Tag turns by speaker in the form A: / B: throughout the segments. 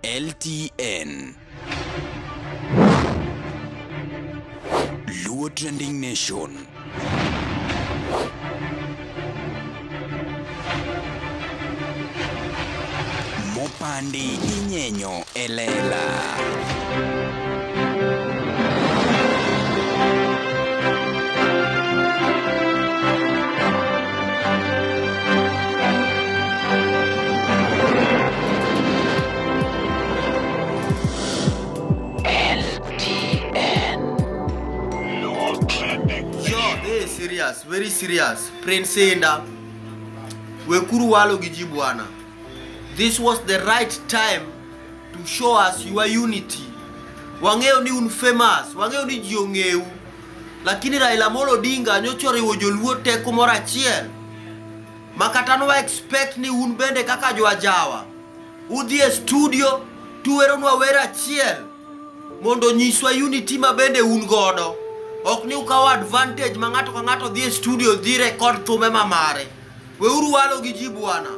A: LTN. Luo Trending Nation. Mopandi inyenyo elela.
B: Yo, this is serious, very serious. Prince Indah, wekuru walo gi ji bwana. This was the right time to show us your unity. Wang'eyo ni un famous, wang'eyo ni ji ong'eu. Lakini Raila Amolo Odinga nyocha oriwo joluo te kumoro achiel. Ma kata nwa expect ni un bende kaka jo ajawa. Udhi e studio tuweronwa wer achiel mondo nyiswa unity ma bende un godo. Ok ni ukawo advantage ma ng'ato ka ng'ato dhi e studio dhi record thume ma mare. Weuru walo gi ji bwana.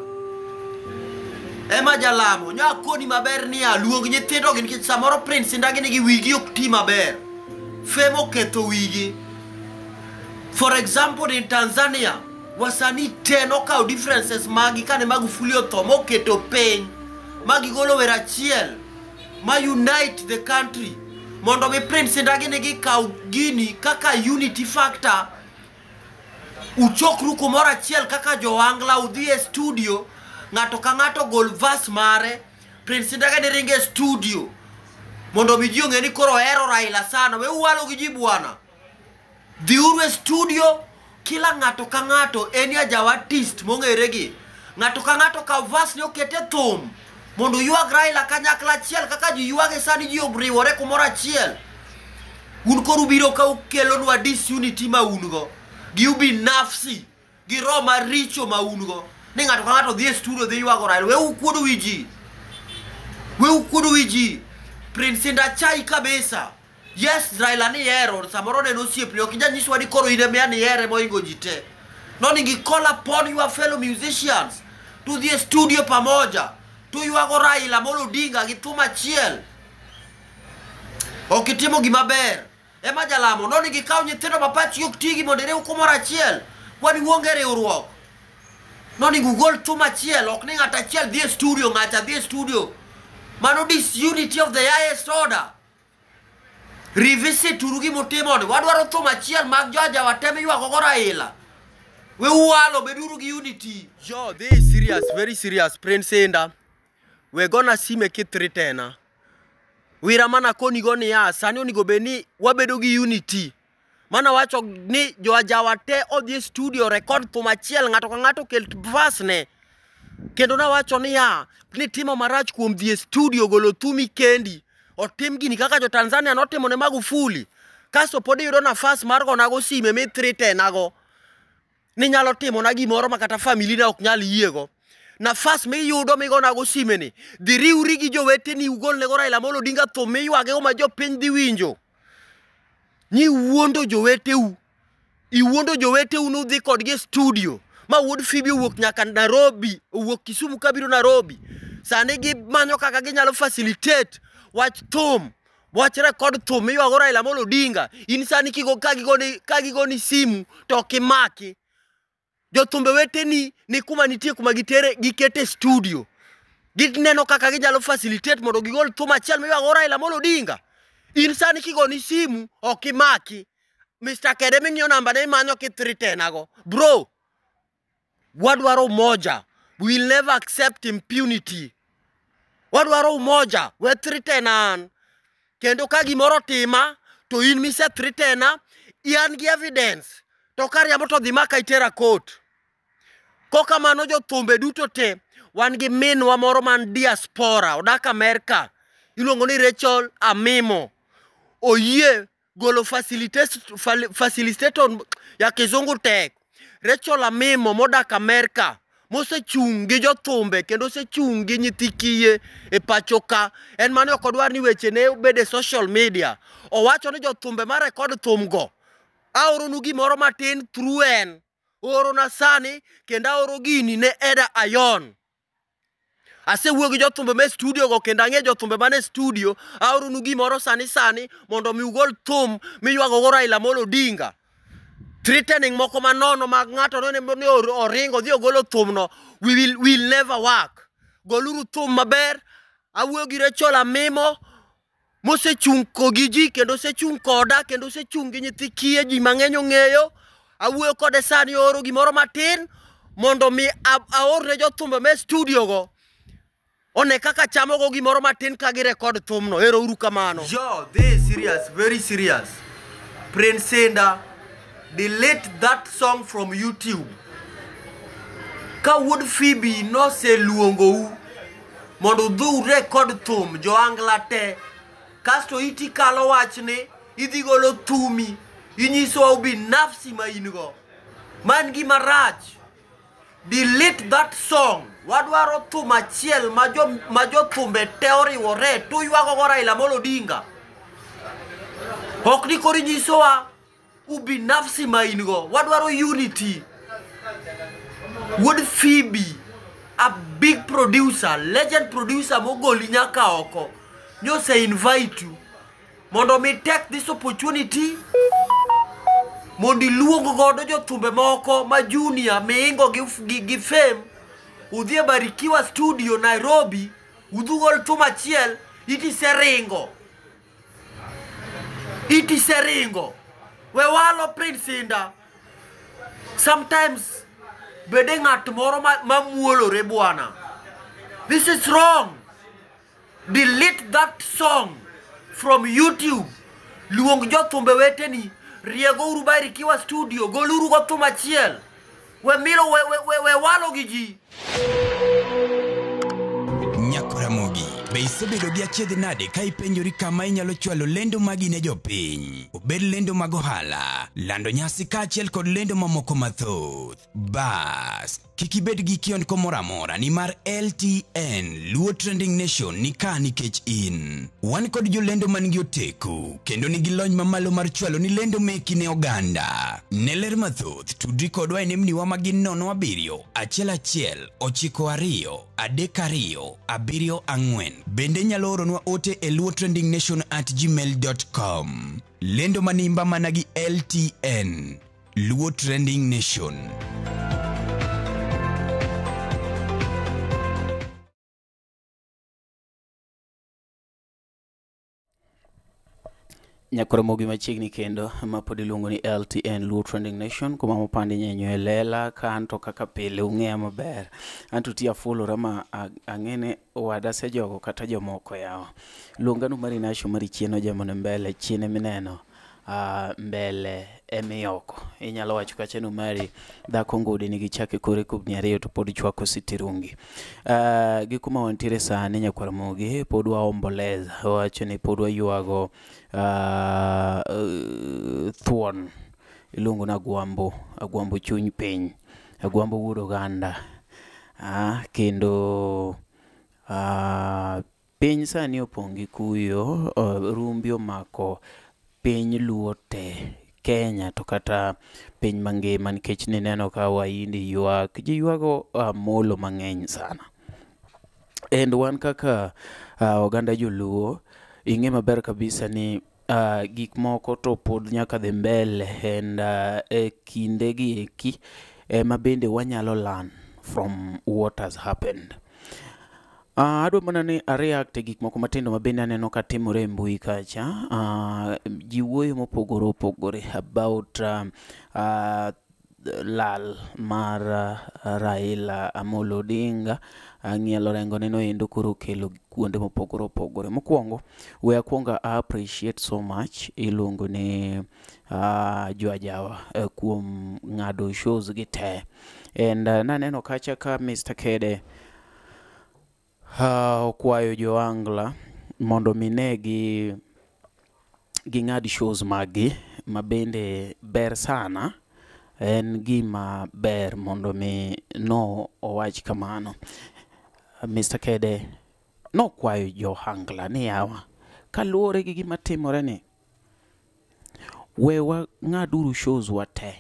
B: Ema jalamo, nya koni maber niya, luong nyithindo gi nikech samoro Prince Indah gi nigi wigi ok ti maber. Fame oketho wigi. For example, in Tanzania, wasanii te nokawo differences magi kane Magufuli otho moketo piny ma gigolo wer achiel ma unite the country mondo mi Prince Indah gi nigi kaw gini kaka unity factor. Uchokru kumoro achiel kaka jo-Angla udhi e studio, ng'ato ka ng'ato gol verse mare. Prince Indah gi ringo e studio mondo mi ji ong'e ni koro ohero Raila sana. We uwalo gi ji bwana. Dhiuru e studio, kila ng'ato ka ng'ato en ajawa artist mong'ere gi. Ng'ato ka ng'ato kaw verse ni okete thum mondo ywag Raila kanyakla achiel kaka ji ywage sani ji oriwore kumoro achiel. Un koro ubiro ka ukelonwa disunity ma un go gi ubinafsi gi roho maricho ma un go ni ng'ato ka ng'ato dhi e studio dhi ywago Raila. We ukuodo wi ji, we ukuodo wi ji. Prince Indah chai kabisa. Yes, Raila ni hero, samoro ne en osiepni, ok inyal nyiswa ni koro in ema ni here mohingo ji te. Noningi call upon your fellow musicians tudhi e studio pamoja tuywago Raila Amolo Odinga gi thum achiel. Ok itimo gima ber. Ema jalamo, noningi kaw nyithindo ma pachgi ok tigi mondo iriw kumoro achiel. Kwani uonge riwruok. Noningi ugol thum achiel, ok ni ng'ato achiel dhi e studio, ng'acha dhi e studio. Mano disunity of the highest order. Revisit uru gimutimo ni. Wadwaro thum achiel mag jo ajawa te miywago go Raila. We uwalo, beduru gi unity. Yo, this is serious, very serious. Prince Indah, we gonna see make it three tena. Wira mana koni go niya, sani onego bed ni wabedo gi unity. Mana wacho ni jo ajawa te odhi e studio record thum achiel, ng'ato ka ng'ato okel verse ne. Kendo nawacho niya, ni timo marach kuom dhi e studio golo thumi kendi. Otim gini kaka jo Tanzania notimo ne Magufuli. Kasto pod iyudo nafas mar gonago sime mi threatenago. Ni nyalo timona gimoro ma kata family na ok nyal yiego. Nafas miyudo migonago sime ni, dhi riwri gi joweteni ugolnego Raila Amolo Odinga thum miywagego ma jopiny dhi winjo. Ni wuondo joweteu. Iwuondo joweteu nudhi kodgi e studio. Ma wuod Phoebe owuok nyaka Nairobi, owuok Kisumu kabiro Nairobi. Sani gimanyo kaka ginyalo facilitate wach thum, wach record thum miywago Raila Amolo Odinga. In sani kigo ka gigoni simu to ok imaki. Jothumbe weteni ni kuma nitie kuma gitere gikete studio. Gineno kaka ginyalo facilitate mondo gigol thum achiel miywago Raila Amolo Odinga. In sani kigoni simu ok imaki. Mr. Kede ming'iyo namba ne imanyo kithreatenago. Bro, wadwaro umoja. We will never accept impunity. Wadwaro umoja. We threaten an. Kendo ka gimoro tima, to in mise threatena, in gi evidence. To kariambo to dhi maka itera court. Kokamano jothumbe duto te, wan gi minwa moro man diaspora, odak Amerka, iluongo ni Rachel Amimo. Oyie golo facilitator ya kizungu tek. Rachel Amimo modak Amerka, mosechung' gi jothumbe kendo osechung' gi nyithi kiye e pacho ka. En mane ok odwar ni weche ne obed e social media. Owacho ni jothumbe ma record thum go, aoronu gimoro matin through en. Oorona sani kendo aoro gini ne Eda Ayon. Asewuoyo gi jothumbe me studio go kendo ang'e jothumbe man e studio. Aoronu gimoro sani sani mondo mi ugol thum miywago go Raila Amolo Odinga. Threatening moko manono mag ng'ato ni oringo odhi ogolo thumno we will never work. Goluru thum maber. Awuoyo gi Rachel Amimo mosechung' gi ji kendo osechung' koda kendo osechung' gi nyithi kiye ji mang'eny ong'eyo. Awuoyo kode sani ooro gimoro matin mondo mi aorne jothumbe me studio go one kaka chamogo gimoro matin ka girekod thumno. Ero uru kamano. Yo, this is serious, very serious. Prince Indah, delete that song from YouTube. Ka wuod Phoebe noseluongou mondo udhi urekod thum jo-Angla te, kasto iti kalo wachni idhi golo thumi inyisowa ubinafsi ma in go. Man gima rach. Delete that song. Wadwaro thum achiel ma jothumbe te oriwore to ywago go Raila Amolo Odinga. Ok ni koro inyisowa ubinafsi ma in go. Wadwaro unity. Wuod Phoebe, a big producer, legend producer mogoli nyaka oko, nyose invite you mondo mi take this opportunity mondo iluong godo jothumbe moko ma junior miingo gi fame udhi e Barikiwa studio Nairobi udhi ugol thum achiel itiseringo. Itiseringo. We walo Prince Indah. Sometimes bede ng'at moro ma muolore bwana. This is wrong. Delete that song from YouTube. Luong jothumbe weteni, riego uru Barikiwa studio, goluru go thum achiel. We milo we walo gi ji.
A: Nyakoramogi, be isebedo gi achiedh nade ka ipenjori kama inyalo chwalo lendo magi ne jopiny? Obed lendo mag ohala, lando nyasi kaachiel kod lendo mamoko mathoth. Bas, kik ibed gi kiondko moro amora nimar LTN Luo Trending Nation ni ka nikech in. Wan kod jolendo man gi oteku kendo nigi lony mamalo mar chwalo ni lendo meki ne oganda. Ne ler mathoth, tudri kodwa e nembniwa ma gin 07 11 92 32 74. Bende nyalo oronwa ote e luotrendingnation@gmail.com. Lendo manimba mana gi LTN Luo Trending Nation.
C: Nyakoromogi machiegni kendo ma pod iluongo ni LTN Luo Trending Nation kuma mopandi nyenyo e lela ka anto kaka pile ung'eya maber. Anto ti afuolora ma ang'ene wada sejogo kata jomoko yawa. Luonganu mari nasho mari chien ojamone mbele chien emineno mbele emioko. Inyalo wacho kacha ni mari dhako ngudi nigi chak e kore kubni ariyo to pod chwako sitirungi. Gi kuma wantiere sani Nyakwaramogi pod waomboleza, wawacho ni pod waywago thuon iluongo ni Agwambo, Agwambo chuny piny, Agwambo wuod oganda. Kendo piny sani opong' gi kuyo, rumbi omako piny Luo te, Kenya to kata piny mangima nikech nineno ka Wahindi ywak, ji ywago Amolo mang'eny sana. And wan kaka oganda joluo, ing'e maber kabisa ni gik moko to pod nyaka dhi mbele and e kinde gi eki ema bende wanyalo learn from what has happened. Adwa mana ni a react e gik moko matindo ma bende aneno ka timore e mbui kacha. Ji wuoyo mopogore opogore about lal mar Raila Amolo Odinga. Ng'ielo orengo neno endo koro okelo kuonde mopogore opogore. Mokwongo, we akwongo a appreciate so much iluongo ni Joajawa kuom ng'ado shows gi te. And naneno kacha ka Mr. Kede okwayo jo-Angla mondo mi ne gi ging'ad shows maggi ma bende ber sana. En gima ber mondo mi no owach kamano. Mr. Kede nokwayo jo-Angla ni yawa, kaluwore gi gima timore ni, we wang'aduru shows wa te.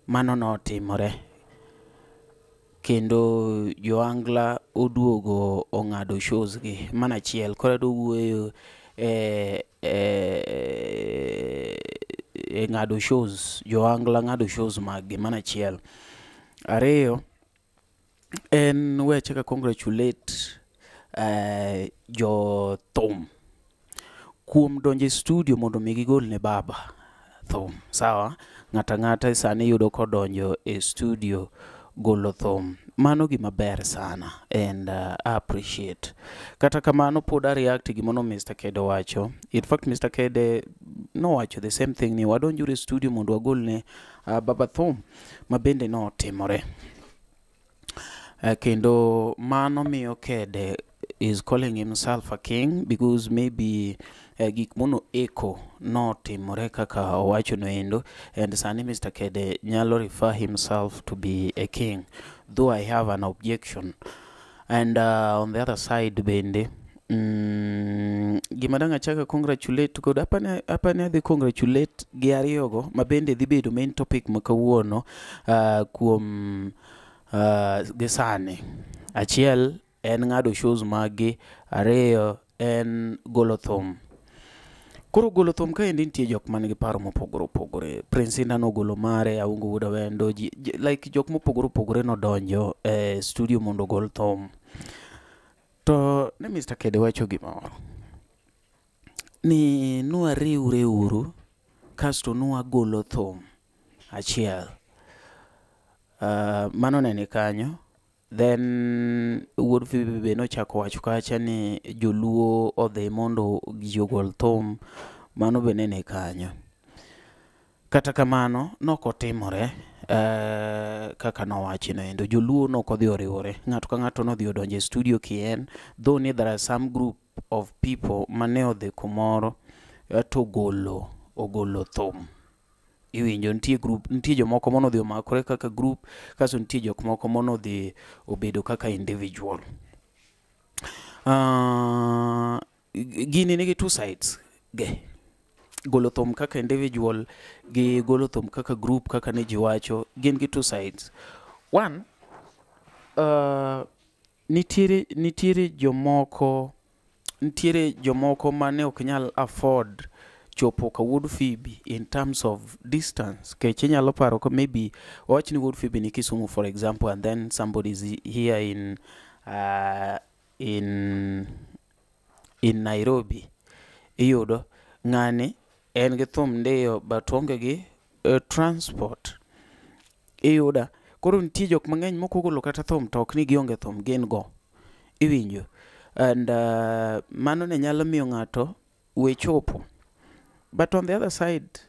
C: Mano notimore. Kendo jo-Angla oduogo ong'ado shows gi. Mano achiel. Koro adwa wuoyo e ng'ado shows, jo ohangla ng'ado shows mag gi. Mano achiel. Ariyo, en we achak a congratulate jo thum kuom donjo e studio mondo mi gigol ne baba thum. Sawa? Ng'ato ang'ata sani iyudo kodonjo e studio golo thum. Mano gima ber sana and I appreciate. Kata kamano pod a react gimono Mr. Kede owacho. In fact Mr. Kede nowacho the same thing ni wadonjuru e studio mondo wagol ne baba thum ma bende notimore. Kendo mano miyo Kede is calling himself a king because maybe gik mono eko notimore kaka owacho noendo, and sani Mr. Kede nyalo refer himself to be a king, though I have an objection. And on the other side bende gima dang' achak congratulate godo apani adhi congratulate gi ariyogo ma bende dhi bedo main topic ma kawuono kuom gi sani. Achiel en ng'ado shows maggi, ariyo en golo thum. Koro golo thum kaendi nitie jok man gi paro mopogore opogore. Prince Indah nogolo mare, Aungo Wuod Awendo, like jok mopogore opogore nodonjo e studio mondo ogol thum. To ne Mr. Kede wacho gimoro ni nwariwre uru kasto nwagolo thum achiel. Mano ne ni kanyo. Then Wuod Phoebe be nochako wacho kacha ni joluo odhi mondo ji ogol thum, mano be ne ni kanyo. Kata kamano nokotimore kaka nowachi noendo. Joluo nokodhi oriwore, ng'ato ka ng'ato nodhi odonjo e studio kien, though ni there are some group of people mane odhi kumoro to ogolo thum. Iwinjo nitie group, nitie jomoko manodhi omakore kaka group, kasto nitie jok moko manodhi obedo kaka individual. Gini nigi two sides ge. Golo thum kaka individual gi golo thum kaka group kaka ne ji wacho gin gi two sides. One, nitiere jomoko mane ok nyal afford chopo ka Wuod Phoebe in terms of distance. Kech inyalo paro ko maybe wawach ni Wuod Phoebe ni Kisumu for example, and then somebody is here in Nairobi. Iyudo ng'ani en gi thum ndiyo but oonge gi transport. Iyuda koro nitie jok mang'eny mokogolo kata thum to ok ni gionge thum, gin go. Iwinjo. And mano ne nyalo miyo ng'ato we chopo. But on the other side,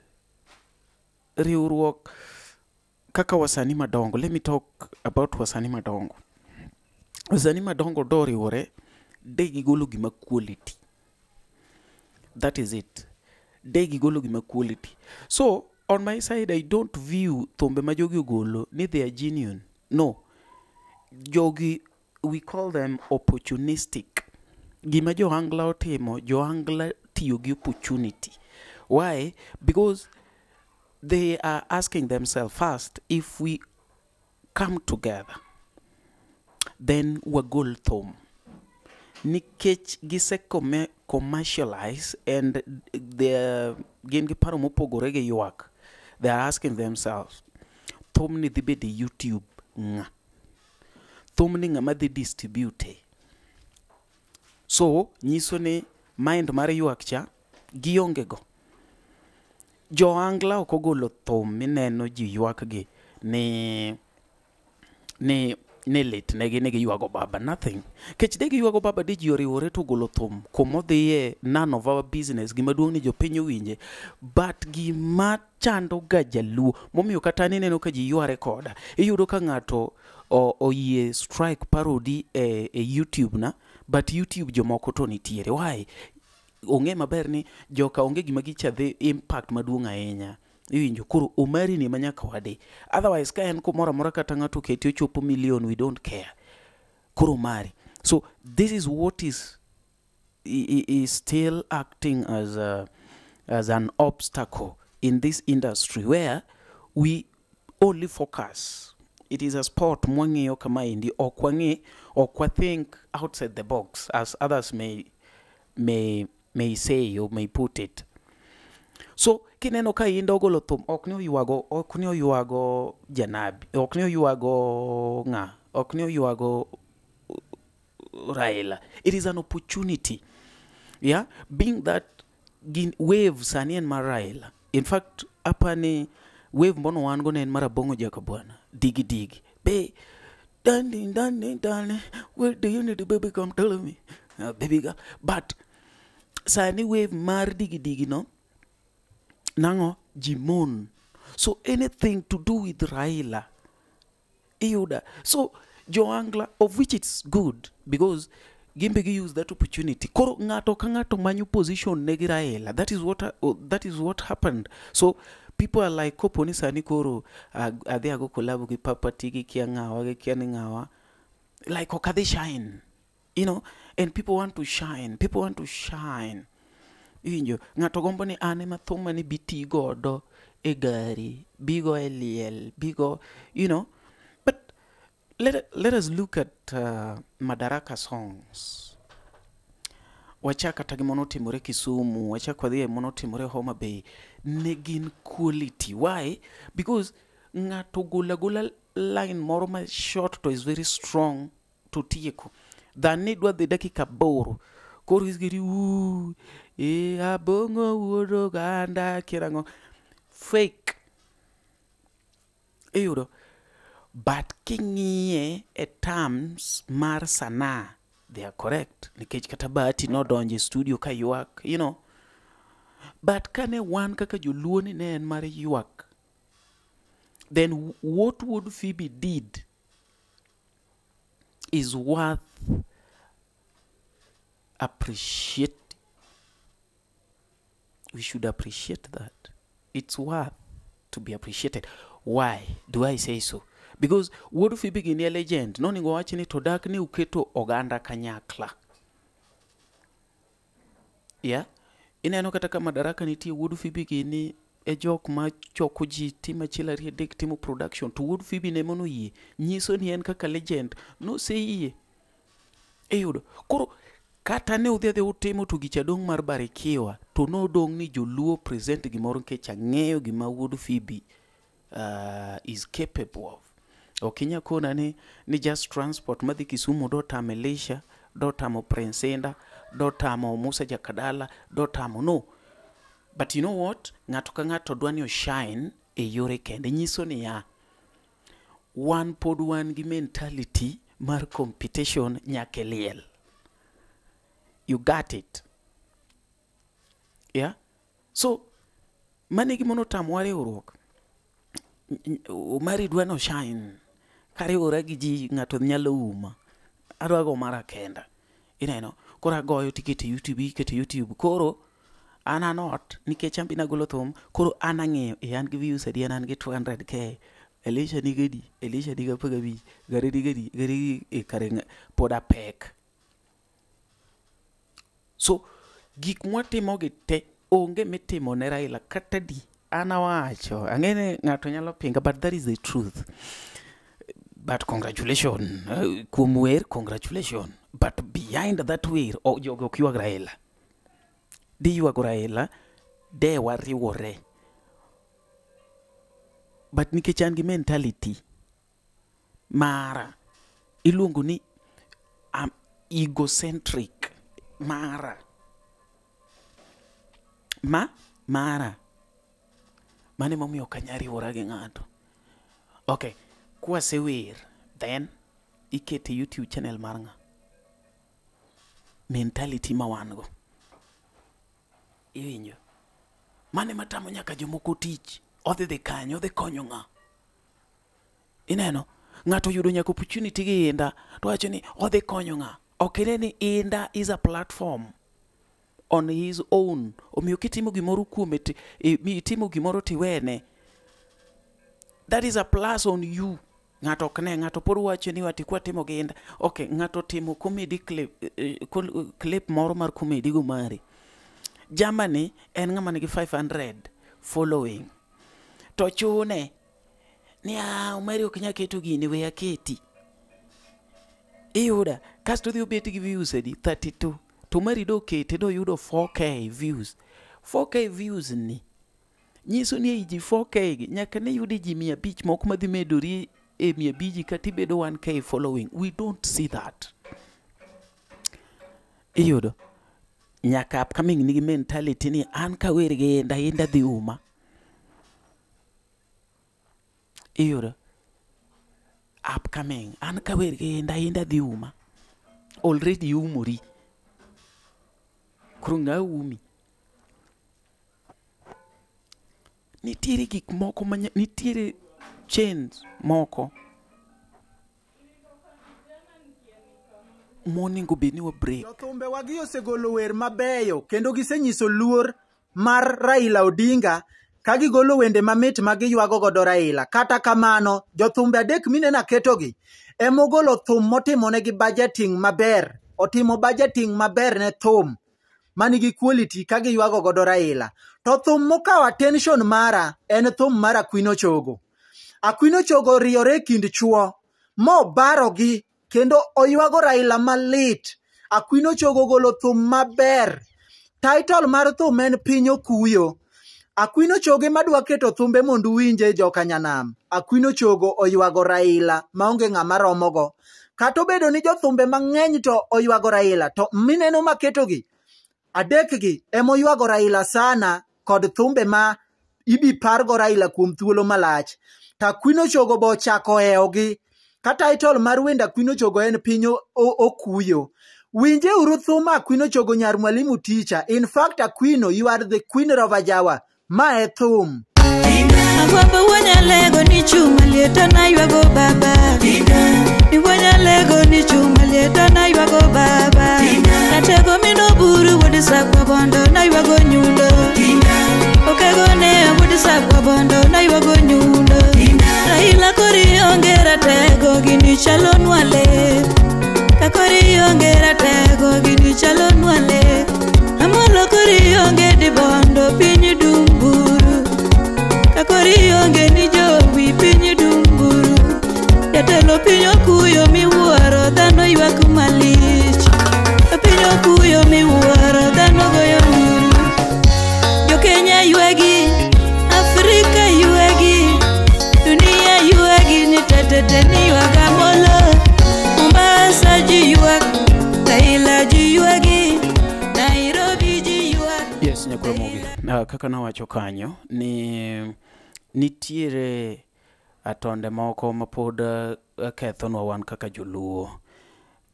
C: riwruok kaka wasanii madongo, let me talk about wasanii madongo. Wasanii madongo do riwore, de gigolo gima quality. That is it. De gigolo gima quality. So, on my side, I don't view thumbe ma jogi ogolo ni they are genuine. No. Jogi, we call them opportunistic. Gima jo Angla otimo, jo Angla tiyo gi opportunity. Why? Because they are asking themselves first, if we come together, then wagol thum. Nikech gise commercialize and gin gi paro mopogore gi ywak. They are asking themselves, thum ni dhi bedo e YouTube ng'a? Thum ni ng'ama dhi distribute? So, nyiso ni mind mar ywak cha, gionge go. Jo Angla ok ogolo thum mineno ji ywak gi ni lit negi ni giywago baba, nothing. Kech de giywago baba de ji oriwore to ogolo thum kumodhiye, none of our business, gima duong' ni jopiny owinje. But gima chando ga jaluo, momiyo kata an ineno ka ji yware koda, iyudo ka ng'ato oyie strike parody e YouTube na, but YouTube jomoko to nitiere. Why? Ong'e maber ni joka onge gima gicha dhi impact maduong' ahinya. Iwinjo koro Omari ni manyaka wadi. Otherwise ka en kumoro amora kata ng'ato oketi ochopo million, we don't care. Koro Omari. So this is what is still acting as an obstacle in this industry where we only focus. It is a sport mwang'iyo kamaendi, ok wang'i, ok wa think outside the box as others may say or may put it. So kineno ka Inda ogolo thum, ok ni oywago, ok ni oywago Janabi, ok ni oywago ng'a, ok ni oywago Raila. It is an opportunity. Yeah, being that gin wave sani en mar Raila. In fact, apani wave mbono wan go ne en mar Abong'o Jakabwana. Digi digi. Be dandi dandi dandi, where do you need, baby, come tell me. Baby girl. But sani wave mar digi digi no nang'o ji mon. So anything to do with Raila iyuda. So Joangla, of which it's good because gimbe gi use that opportunity. Koro ng'ato ka ng'ato manyo position ne gi Raila. That is what happened. So people are like, kopo ni sani koro adhi ago collab gi Papa T gi kia ng'awa gi kia ni ng'awa, like ok adhi shine, and people want to shine, people want to shine. Iwinjo, ng'ato gombo ni an ema thuma ni bi ti godo e gari, bigo e liel, bigo. But let us look at Madaraka songs. Wachak kata gi manotimore Kisumu, wachak wadhi e manotimore Homa Bay, ne gin quality. Why? Because ng'ato golo agola line moro ma short to is very strong to tieko. Than ni idwa dhi dakika 8, koro isgeri wuu, e Abong'o wuod oganda kirang'o. Fake. Iyudo. But king'iye e terms mar sanaa, they are correct. Nikech kata Bahati nodonjo e studio ka ywak. But kane wan kaka joluo ni ne en mar ywak, then what Wuod Phoebe did is worth appreciate. We should appreciate that. It's worth to be appreciated. Why do I say so? Because Wuod Phoebe gini e legend. Nonego wach ni to dak ni uketo oganda kanyakla. Yeah? Ineno kata ka Madaraka nitie, Wuod Phoebe gini e jok ma choko ji timo achiel ariyo adek, timo production, to Wuod Phoebe ne monoyie nyiso ni en kaka legend noseyie. Iyudo koro kata ne udhi adhi utimo to gicha dong' mar Barikiwa to nodong' ni joluo present gimoro, nikech ang'eyo gima Wuod Phoebe is capable of. Ok inya kona ni just transport madhi Kisumu dotamo Elisha, dotamo Prince Inda, dotamo Musa Jakadala, dotamo no. But you know what? Ng'ato ka ng'ato dwa ni oshine e yore kende. Nyiso niya, wan pod wan gi mentality mar competition nyaka e liel. You got it. Yeah? So, mano e gima notamowa riwruok. Omari dwa no shine. Kariwora gi ji, ng'ato nyalo uma. Adwa go mara kenda. Ineno? Koro agoyo tikete YouTube, ikete YouTube. Koro an anot nikech an be nagolo thum, koro an ang'eyo e an gi views adi, an gi 200K. Elisha nigi adi? Elisha nigi 15. Gare nigi adi? Gare nigi e kare pod apek. So gik mwatimo gi te onge mitimo ne Raila kata di. An awacho, ang'e ni ng'ato nyalo pinga, but that is the truth. But congratulation, kuom wer, congratulation. But behind that wer, oh, jogo ok ywag Raila. Di ywago Raila, de wariwore. But nikech an gi mentality mara, iluongo ni egocentric mara. Ma mara. Mano emomiyo ok anyal riwora gi ng'ato. Okay, kwasewer, then ikete YouTube channel mar ng'a? Mentality ma wan go. Iwinjo? Mano ema tamo nyaka jomoko tich. Odhi dhi kanye, odhi konyo ng'a? Ineno? Ng'ato oyudo nyaka opportunity gi Inda, to wacho ni odhi konyo ng'a? Ok ine ni Inda is a platform on his own. Omiyo kitimo gimoro kuome, itimo gimoro tiwene. That is a plus on you. Ng'ato ok ne, ng'ato pod wacho ni wati kwatimo gi Inda. Okay, ng'ato timo comedy clip, clip moro mar comedy go mari. Germany en ng'ama nigi 500 following. To chune Ni a Omari ok nyal keto gini we aketi. Iyuda kasto odhi obet gi views adi 32 to Omari do kete doyudo 4K views. 4K views ni nyiso ni ei ji 4K gi nyaka ne yudi ji 500 moko madhi medori e 500 kata ibedo 1K following. We don't see that. Iyudo nyaka upcoming nigi mentality ni an kawer gi Inda, Inda dhi uma. Iyudo upcoming an kawer gi Inda, Inda dhi uma. Already iumori. Koro ng'a umi? Nitiere gik moko ma nitiere chains moko monego bed ni wa break.
D: Jothumbe wagi osegolo wer mabeyo kendo gisenyiso luor mar Raila Odinga ka gigolo wende mamit ma giywago godo Raila. Kata kamano, jothumbe adek mineno aketogi emogolo thum motimonegi budgeting maber. Otimo budgeting maber ne thum manigi quality ka giywago godo Raila. To thum mokawo attention mara en thum mar Akwino Chogo. Akwino Chogo oriyore e kind chuo mobarogi kendo oywago Raila malit. Akwino Chogo ogolo thum maber. Title mar thum en Piny Okuyo. Akwino Chogo ema dwa keto thumbe mondo uwinje joka nyanam. Akwino Chogo oywago Raila maonge ng'ama romogo. Kata obedo ni jothumbe mang'eny to oywago Raila, to mineno maketogi adekgi emoywago Raila sana kod thumbe ma ibi pargo Raila kuom thuolo malach. To Akwino Chogo bo ochako hewogi. Ka title mar wend Akwino Chogo en Piny Okuyo. Winje uru thum Akwino Chogo nyar Mwalimu Teacher. In fact, Akwino, you are the queen of Ajawa. Ma e thum.
E: Agwambo wuonyalego ni chuma lieta naywago baba. Ni wuonyalego ni chuma lieta naywago baba. Natego mino buru wuod Sakwa Bondo naywago nyundo. Okego ne wuod Sakwa Bondo naywago nyundo. Raila kori onge ratego gini chalo nwale. Kakori onge ratego gini chalo nwale. Amolo kori onge dibondo piny dumburu. Kakori onge ni jowi piny dumburu. Jatelo piny okuyo miwuoro dhano ywak malich. Piny okuyo miwuoro dhano goyo nduru. Jokenya ywagi, Afrika ywagi, dunia ywagi ni tetete ni ywaga molo. Mombasa ji ywak, Raila ji ywagi, Nairobi ji ywak.
C: Yes, Nyakulomogi. Kaka nawacho kanyo ni nitiere atonde moko mapod kethonwa wan kaka joluo.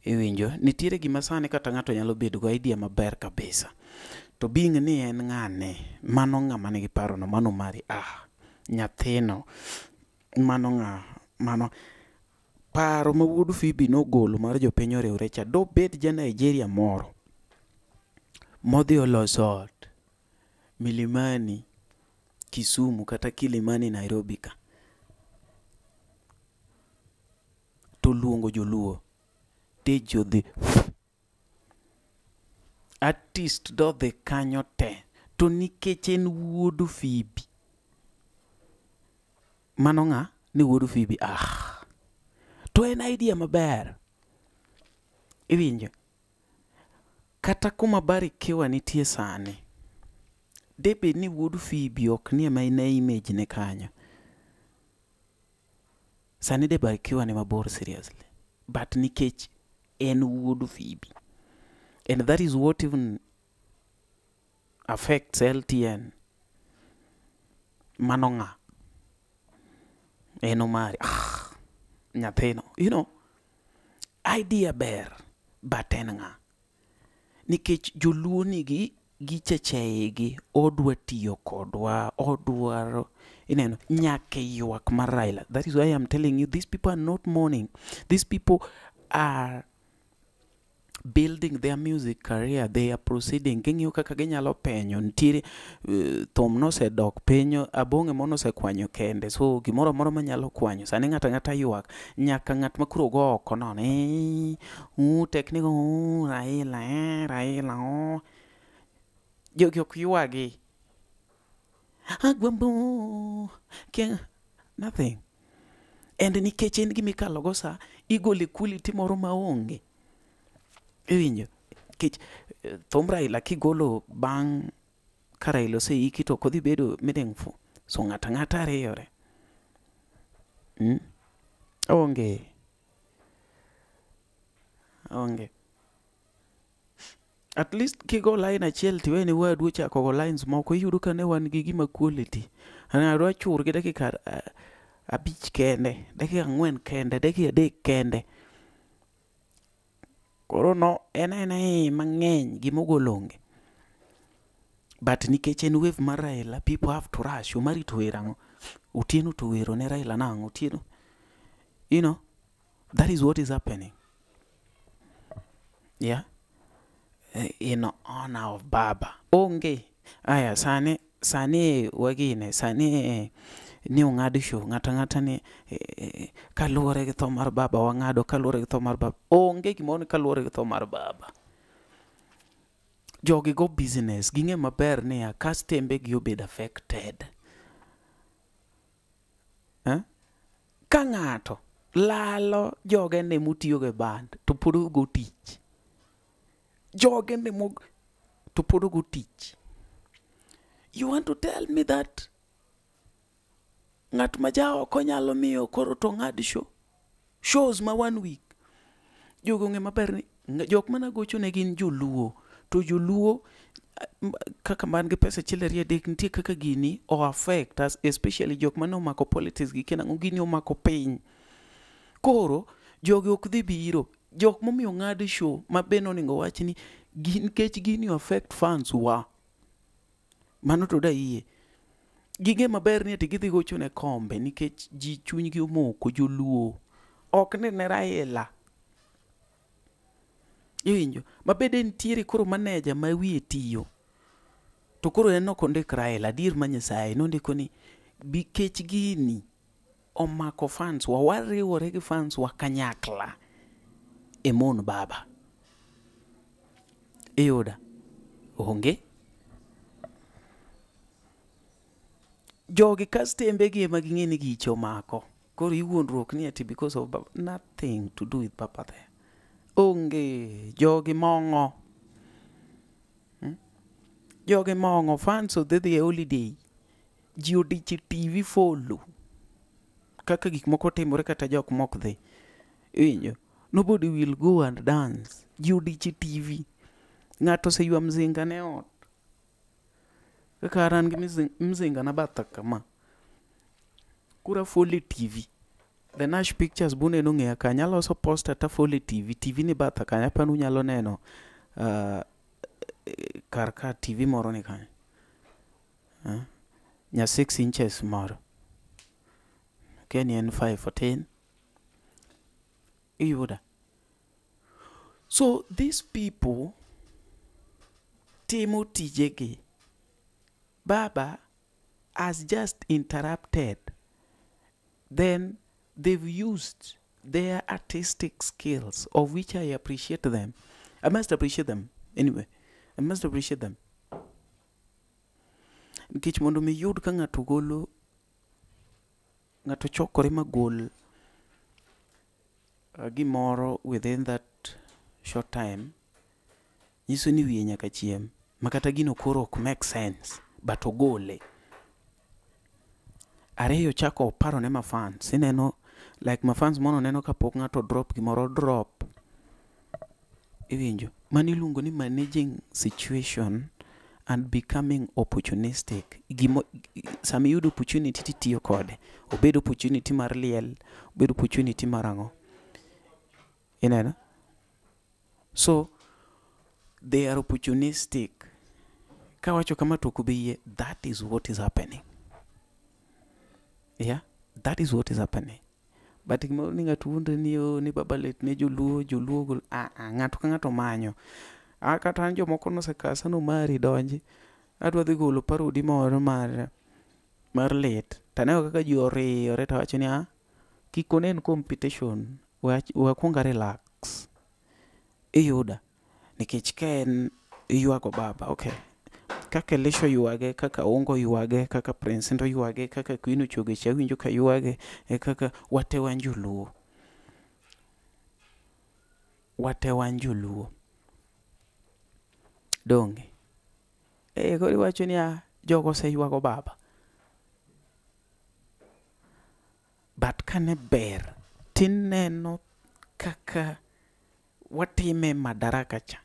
C: Iwinjo, nitiere gima sani kata ng'ato nyalo bedo go idea maber kabisa. To being ni en ng'ane, mano ng'ama nigi parono, mano mari, nyathino, mano ng'a, mano paro ma wuod Phoebe nogolo mar jopiny oriwre cha, dobed ja Nigeria moro modhi oloso ot Milimani Kisumu kata Kilimani Nairobi ka, to luongo joluo tich odhi artist dodhi kanyo te, to nikech en wuod Phoebe, mano ng'a ni wuod Phoebe, to en idea maber. Iwinjo kata kuma Barikiwa nitie sani, debed ni wuod Phoebe ok nie ma ine image ne kanyo sani, de Barikiwa ni mabor seriously, but nikech en wuod Phoebe, and that is what even affects LTN. Mano ng'a en Omari, nyathino, you know, idea ber, but en ng'a? Nikech joluo nigi gichechegi, odwa tiyo kodwa, odwaro ineno nyaka ywak mar Raila. That is why I'm telling you, these people are not mourning. These people are building their music career. They are proceeding. Ging'iyo kaka ginyalo penyo. Nitiere thum nosedok piny, abong'e mo nosekwanyo kende. So gimoro amora manyalo kwanyo. Sani ng'ato ang'ata ywak. Nyaka ng'at ma koro go oko no ni tek ni Raila, Raila. Jogi ok ywagi. Agwambo, nothing. And nikech en gima ikalo go sa, igole quality moro maonge. Iwinjo? Nikech thum Raila kigolo bang' ka Raila oseiki to ok odhi bedo meaningful. So ng'ato ang'ata riyore. Onge. Onge. At least kigo line achiel tiwe ni wadu ochako go lines moko, iyudo ka ne wan gi gima quality. Ng'ato chur gi dakika 5 kende, dakika 4 kende, dakika 3 kende. Koro no en aena mang'eny gimogolo onge. But nikech en wave mar Raila, people have to rush. Omari to wer ang'o? Otieno to wero ne Raila nang'o? Otieno. You know, that is what is happening. Yeah. In honor of Baba. Onge. Aya, sani, sani wagine, sani ni ong'ad show, ng'ato ang'ata ni kaluwore gi tho mar Baba wang'ado, kaluwore gi tho mar Baba. Onge gimoro ni kaluwore gi tho mar Baba. Jogi go business, ging'e maber niya, kastembe gi obed affected. Ka ng'ato lalo jogene motiyogo e band, to pod ogo tich. Jogene mo to pod ogo tich. You want to tell me that ng'at ma jaoko nyalo miyo koro to ng'ad show? Shows ma 1 week. Jogo ong'e maber ni jok mana gocho ne gin joluo. To joluo kaka man gi pesa 1 2 3 nitie kaka gini o affect us, especially jok mane omako politics gi kia nang'o, gini omako piny. Koro jogi ok dhi biro. Jok momiyo ng'ad show ma be nonego wach ni nikech gini affect fans wa. Mano to dayie. Ging'e maber ni ati gidhi gocho ne kombe nikech ji chunygi omoko joluo. Ok ni ne Raila. Iwinjo? Mabende nitiere koro manager ma wiye tiyo. To koro en ok ondik Raila, adier ma Nyasaye nondiko ni nikech gini omako fans wa, wariwore gi fans wa kanyakla e mon Baba. Iyuda? Onge? Jogi kastembe gi ema ging'e ni gicho omako. Koro iwuondruok ni ati because of Baba. Nothing to do with Baba there. Onge. Jogi mong'o. Jogi mong'o. Fans odhi dhi e holiday. Ji odich e TV follow. Kaka gik moko timore kata jok mok dhi. Iwinjo? Nobody will go and dance. Ji odich e TV. Ng'ato oseywa mzinga ne ot. Kaka an gi mzinga na batha kama. Kura follow TV. The Nash Pictures buneno ng'eya kanyo. Aloso poster ta follow TV. TV ni batha kanyo. Apani unyalo neno kar ka TV moro ni kanyo. Nya 6 inches moro. Keni en 5 or 10. Iyuda. So these people timo tijegi. Baba has just interrupted. Then they've used their artistic skills, of which I appreciate them. I must appreciate them. Anyway, I must appreciate them. Nikech mondo mi yud ka ng'ato golo, ng'ato chokore magol gimoro within that short time, nyiso ni wiye nyaka chiem. Makata gino koro ok make sense, but ogole. Ariyo chako oparo ne mafans. Ineno, like mafans mono neno kapok ng'ato drop gimoro drop. Iwinjo? Mano iluongo ni managing situation and becoming opportunistic. Gimo, sama iyudo opportunity titiyo kode. Obed opportunity mar liel, obed opportunity mar ang'o. Ineno? So, they are opportunistic. Kawacho kama to ok obi yie, that is what is happening. Yeah, that is what is happening. But gimoro ni ng'ato wuondre ni oh, ni Baba lit ne joluo, joluo gol, ah, ah, ng'ato ka ng'ato manyo. Ah, kata an jomoko nosekasa nomari donji. Adwa dhi golo parody moro mar lit. Taneno kaka ji oriyore tawacho ni ah, kik unen competition, we akwong a relax. Iyuda? Nikech ka en iywago Baba, okay. Kaka Elisha oywage, kaka Ongo oywage, kaka Prince Indah oywage, kaka Queen Ochoge cha awinjo ka ywage, e kaka wate wan joluo. Wate wan joluo. Donge? Eh, koro iwacho niya, jogo oseywago baba. But kane ber, tineno kaka watime Madaraka cha.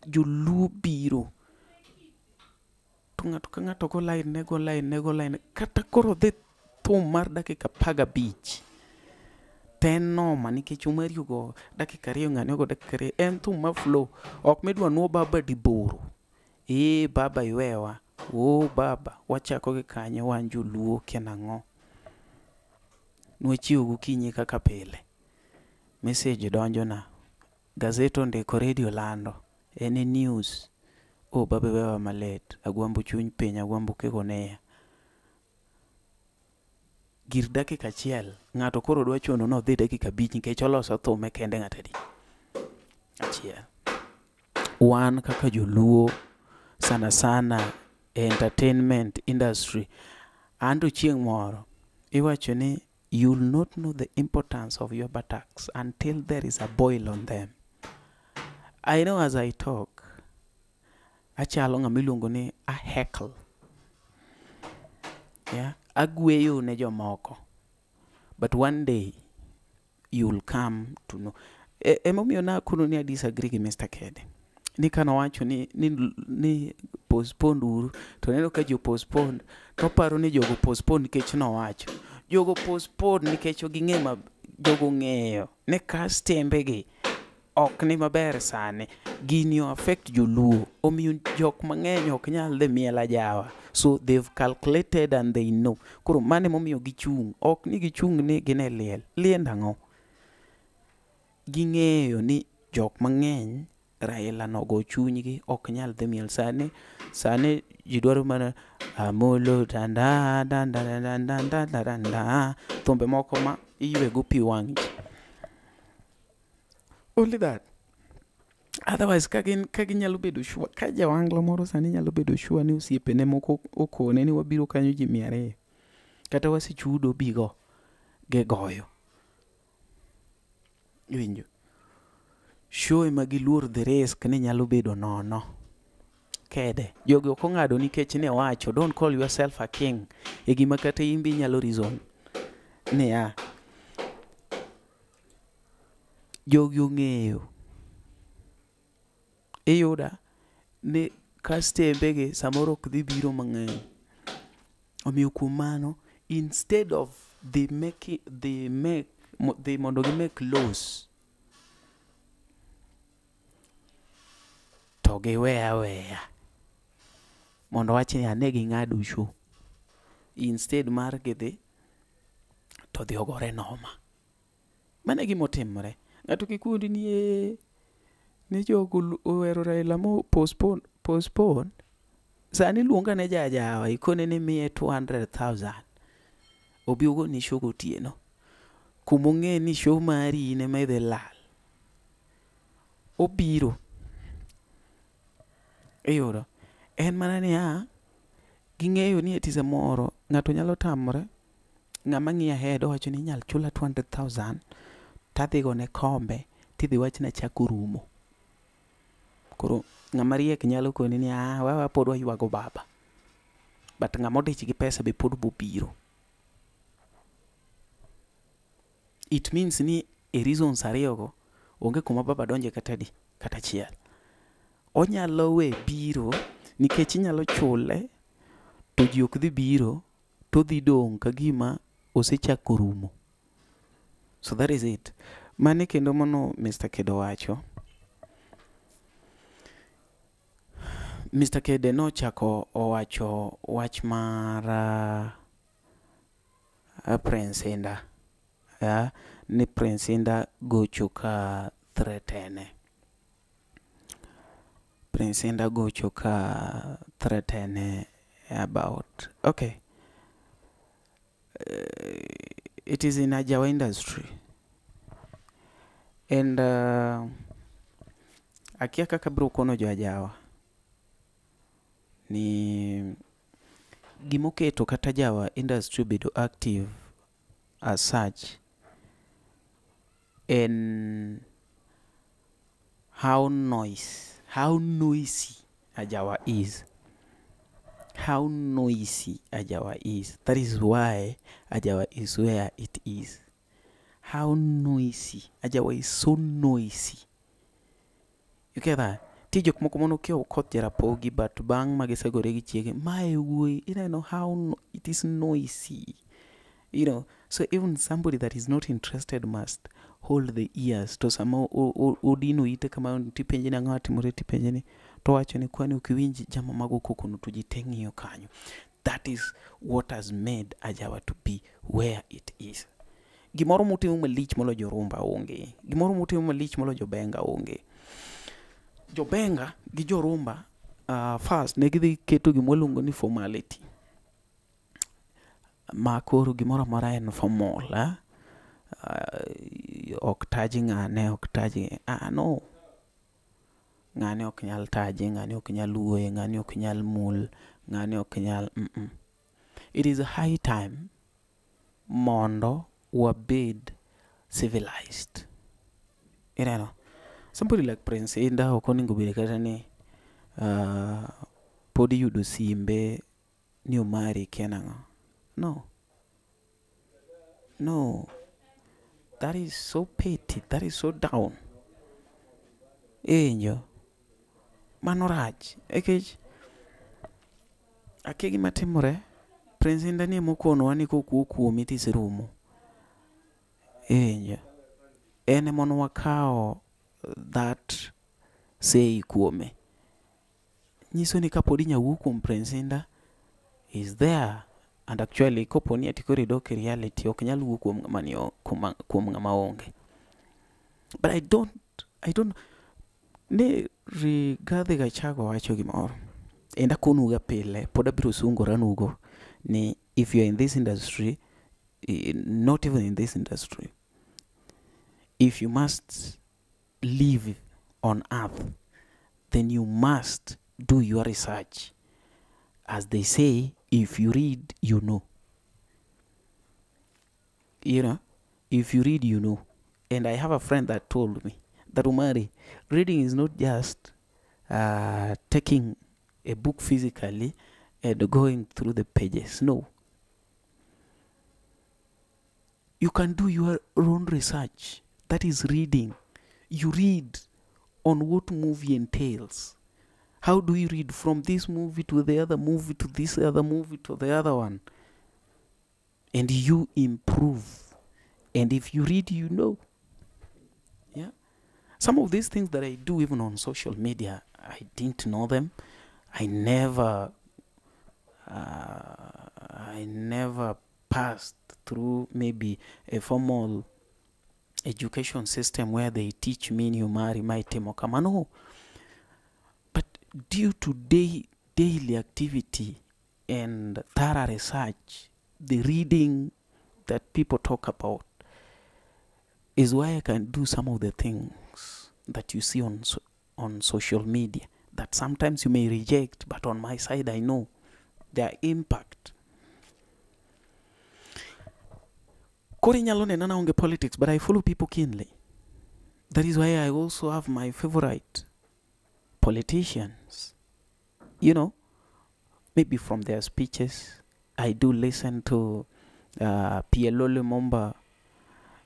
C: Joluo biro. To ng'ato ka ng'ato go line ne go line ne go line. Kata koro dhi thum mar dakika 15. To en noma nikech Omari ogo dakika 2 ng'ani ogo dakika 2. En thum ma flow. Ok midwa nuo baba diboro. Ee baba iwewa. Oo baba wachako gi kanye wan joluo kia nang'o. Nwachiew gokinyi kaka pile. Message donjona. Gazet ondiko, radio lando. En e news. Oh baba iwewa malit. Agwambo chuny piny, agwambo kikoneya. Gir dakika 1, ng'ato koro dwa chuno ni odhi dakika 5 nikech oloso thume kende ng'at adi? Achiel. Wan kaka joluo sana sana e entertainment industry, anto chieng' moro iwacho ni you'll not know the importance of your buttocks until there is a boil on them. I know as I talk, achalo ng'ama iluongo ni a heckle. Yeah? Agweyo ne jomoko. But one day, you'll come to know. Emomiyo nakono ni I disagree gi Mr. Kede. Ni kanowacho ni postpone uru, to neno ka ji postpone, to oparo ni jogo postpone nikech nowacho. Jogo postpone nikech ging'e ma jogo ng'eyo ni kastembe gi ok ni maber sani. Gini o affect joluo. Omiyo jok mang'eny ok nyal dhi miel ajawa. So they've calculated and they know. Koro mano emomiyo gichung'. Ok ni gichung' ni gin e liel. Liend ang'o? Ging'eyo ni jok mang'eny Raila nogo chunygi ok nyal dhi miel sani. Sani ji dwaro mana Amolo danda danda danda danda danda thumbe moko ma iywego pi wang' ji. Only that. Otherwise ka gin ka ginyalo bedo sure ka jawangla moro sani nyalo bedo sure ni osiepene moko okone ni wabiro kanyo ji 200 kata wasechudo bigo gigoyo. Iwinjo? Show ema giluor the risk ni nyalo bedo nono. Kede. Jogi ok ong'ado nikech ne owacho don't call yourself a king. E gima kata in be inyalo reason. Niya. Jogi ong'eyo. Iyuda ni kastembe gi samoro ok dhi biro mang'eny. Omiyo kuom mano, instead of the make the make dhi mondo gi make laws to giwe aweya mondo wach ni ane ging'ado show instead mar gidhi to dhi ogore noma. Mano e gima otimore. Ng'ato kik wuondi ni ee ni jogo ohero Raila mo postpone postpone. Sani luong ane jajawa ikone ni miye 200,000 obi ogoni show gotieno. Kumong'e ni show mari in ema idhi lal. Obiro. Iyudo? En mana niya, ging'eyo ni eti samoro ng'ato nyalo tamore, ng'ama ng'iyo ahead owacho ni inyal chula 200,000 tadhi gone kombe tidhi wachna chak orumo. Koro ng'ama riek nyalo koni ni ah, wewa pod waywago baba. But ng'ama odich gi pesa be pod bobiro. It means ni e reasons ariyogo, onge kuma baba donje kata adi, kata achiel. Onyalo we biro nikech inyalo chule to ji ok dhi biro to dhi dong' ka gima osechako rumo. So that is it. Mane kendo mano Mr. Kede owacho. Mr. Kede nochako owacho wach mar Prince Indah. Ni Prince Indah gocho ka threatene. Prince Indah gocho ka threatene about okay. It is in Ajawa industry. And akia kaka bro kono jo Ajawa. Ni gimoketo kata Jawa industry obedo active as such en how noise, how noisy Ajawa is. How noisy Ajawa is. That is why Ajawa is where it is. How noisy. Ajawa is so noisy. You get that? Nitie jok moko mane okiewo koth Jarapogi but bang' ma gisegore gi chiege, mae wuoyi ineno how no, it is noisy. You know, so even somebody that is not interested must hold the ears. To sama odino ite kamano tipenje ni ang'o timore tipenje ni to wacho ni kwani ok iwinj jama mago koko no to ji te ng'iyo kanyo. That is what has made Ajawa to be where it is. Gimoro motimo malich moloyo jorumba onge. Gimoro motimo malich moloyo jobenga onge. Jobenga gi jorumba first ne gidhi keto gima waluongo ni formality. Ma koro gimoro amora en formal. Eh? Ok taj ng'ane, ok taj no. Ng'ane ok nyal taje, ng'ane ok nyal wuoye, ng'ane ok nyal mul, ng'ane ok nyal It is high time mondo wabed civilized. Ineno? Somebody like Prince Indah ok onego bed kata ni pod iyudo simbe ni omari kia nang'o. No. No. That is so petty. That is so down. Iwinjo? Mano rach. Nikech akia gima timore. Prince Indah ni emokonowa ni kokuo kuomi tiserumo. Iwinjo? En ema ne wakawo that say kuome. Nyiso ni kapod inya wuo kuom Prince Indah is there. And actually kopo ni ati koro idok e reality ok nyal wuo kuom ng'ama ni kuom ng'ama onge. But I don't ne Rigathi Gachagua wacho gimoro. And akonuga pile, pod abiro sungora nugo ni if you are in this industry, not even in this industry, if you must live on earth, then you must do your research. As they say, if you read, you know. You know, if you read, you know. And I have a friend that told me that, Umari, reading is not just taking a book physically and going through the pages. No. You can do your own research. That is reading. You read on what movie entails. How do you read from this movie to the other movie to this other movie to the other one? And you improve. And if you read, you know. Yeah. Some of these things that I do even on social media, I didn't know them. I never passed through maybe a formal education system where they teach me Umari maitimo kama. No. But due to daily activity and thorough research, the reading that people talk about is why I can do some of the things that you see on social media that sometimes you may reject, but on my side I know their impact. Koro inyalo nena na onge politics, but I follow people keenly. That is why I also have my favorite politicians. You know, maybe from their speeches, I do listen to PLO Lumumba.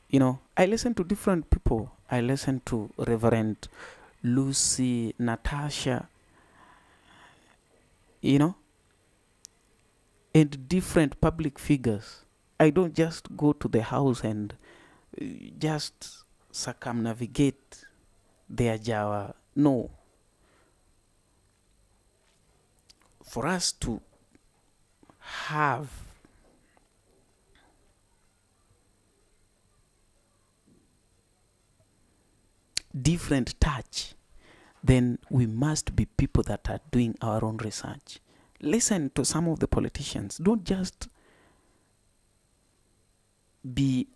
C: You know, I listen to different people. I listen to Reverend Lucy Natasha, you know, and different public figures. I don't just go to the house and just circumnavigate their Jawa. No. For us to have different touch, then we must be people that are doing our own research. Listen to some of the politicians. Don't just be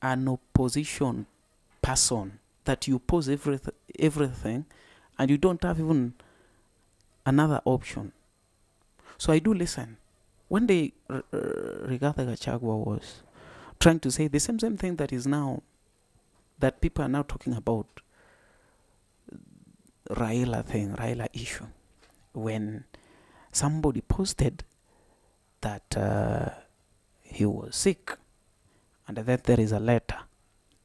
C: an opposition person that you oppose everything and you don't have even another option. So I do listen. One day, Rigathi Gachagua was trying to say the same thing that is now, that people are now talking about, Raila thing, Raila issue. When somebody posted that he was sick, and that there is a letter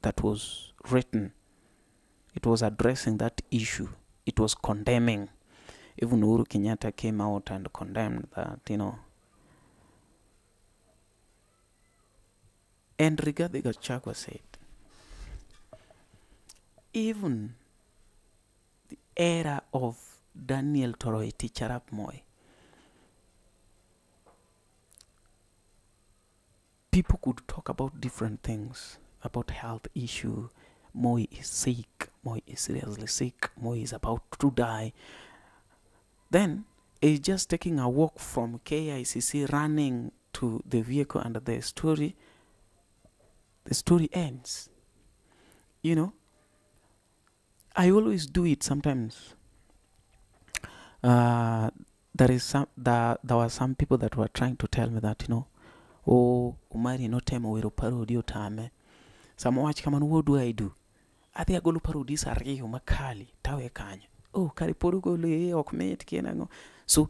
C: that was written. It was addressing that issue. It was condemning. Even Uhuru Kenyatta came out and condemned that, you know. And Rigathi Gachagua said, even the era of Daniel Toroitich arap Moi, people could talk about different things, about health issue. Moi is sick, Moi is seriously sick, Moi is about to die. Then he's just taking a walk from KICC, running to the vehicle, and the story ends. You know, I always do it sometimes. There were some people that were trying to tell me that, you know, oh, Omari notemo wero parody otame. Sama wach kamano, what do I do? Adhi agolo parodies ariyo makali tawe kanyo. Oh, kare pod ogolo e ok mit kia nang'o. So,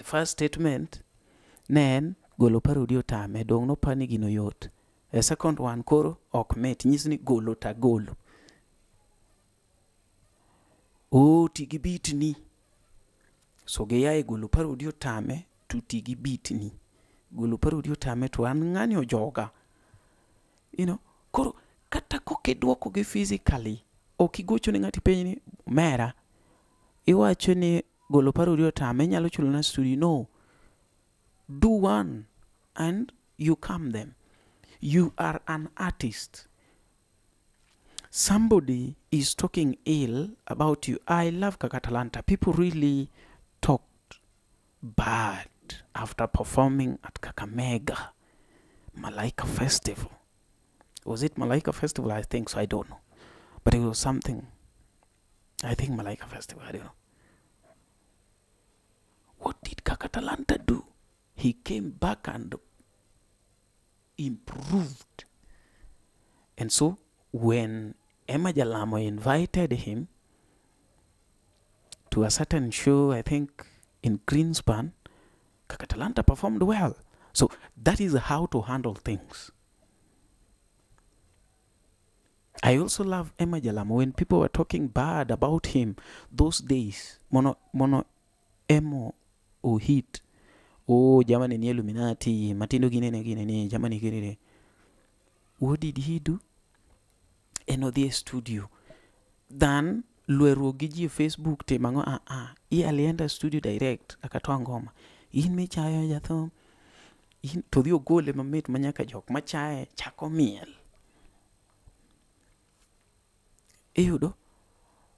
C: first statement ne en golo parody otame, dong' nopani gino yot. A second one koro ok mit, nyis ni golo tagolo. Oh, ti gi beat ni. So giyae golo parody otame to ti gi beat ni. Golo parody otame to an ng'ani ojoga. You know, koro kata kokiduoko gi physically, ok igocho ne ng'ati penj ni mera, iwacho ni golo parody otame, inyalo chulo na studio. No. Do one and you calm them. You are an artist. Somebody is talking ill about you. I love Kaka Talanta. People really talked bad after performing at Kakamega Malaika Festival. Was it Malaika Festival? I think so. I don't know. But it was something. I think Malaika Festival. I don't know. What did Kaka Talanta do? He came back and improved. And so when Emma Jalamo invited him to a certain show, I think in Greenspan, Kaka Talanta performed well. So that is how to handle things. I also love Emma Jalamo. When people were talking bad about him those days, mono emo o hit. Oh, jamani ni Illuminati, matindo ginene ginene, jamani ginene. What did he do? Eno the studio. Then lweruok gi ji e Facebook timo ang'o? Ah, iye alienda studio direct akatoa ngoma. In michayo jathum. In to dhi ogole mamit manyaka jok machaye chako miel. Iyudo?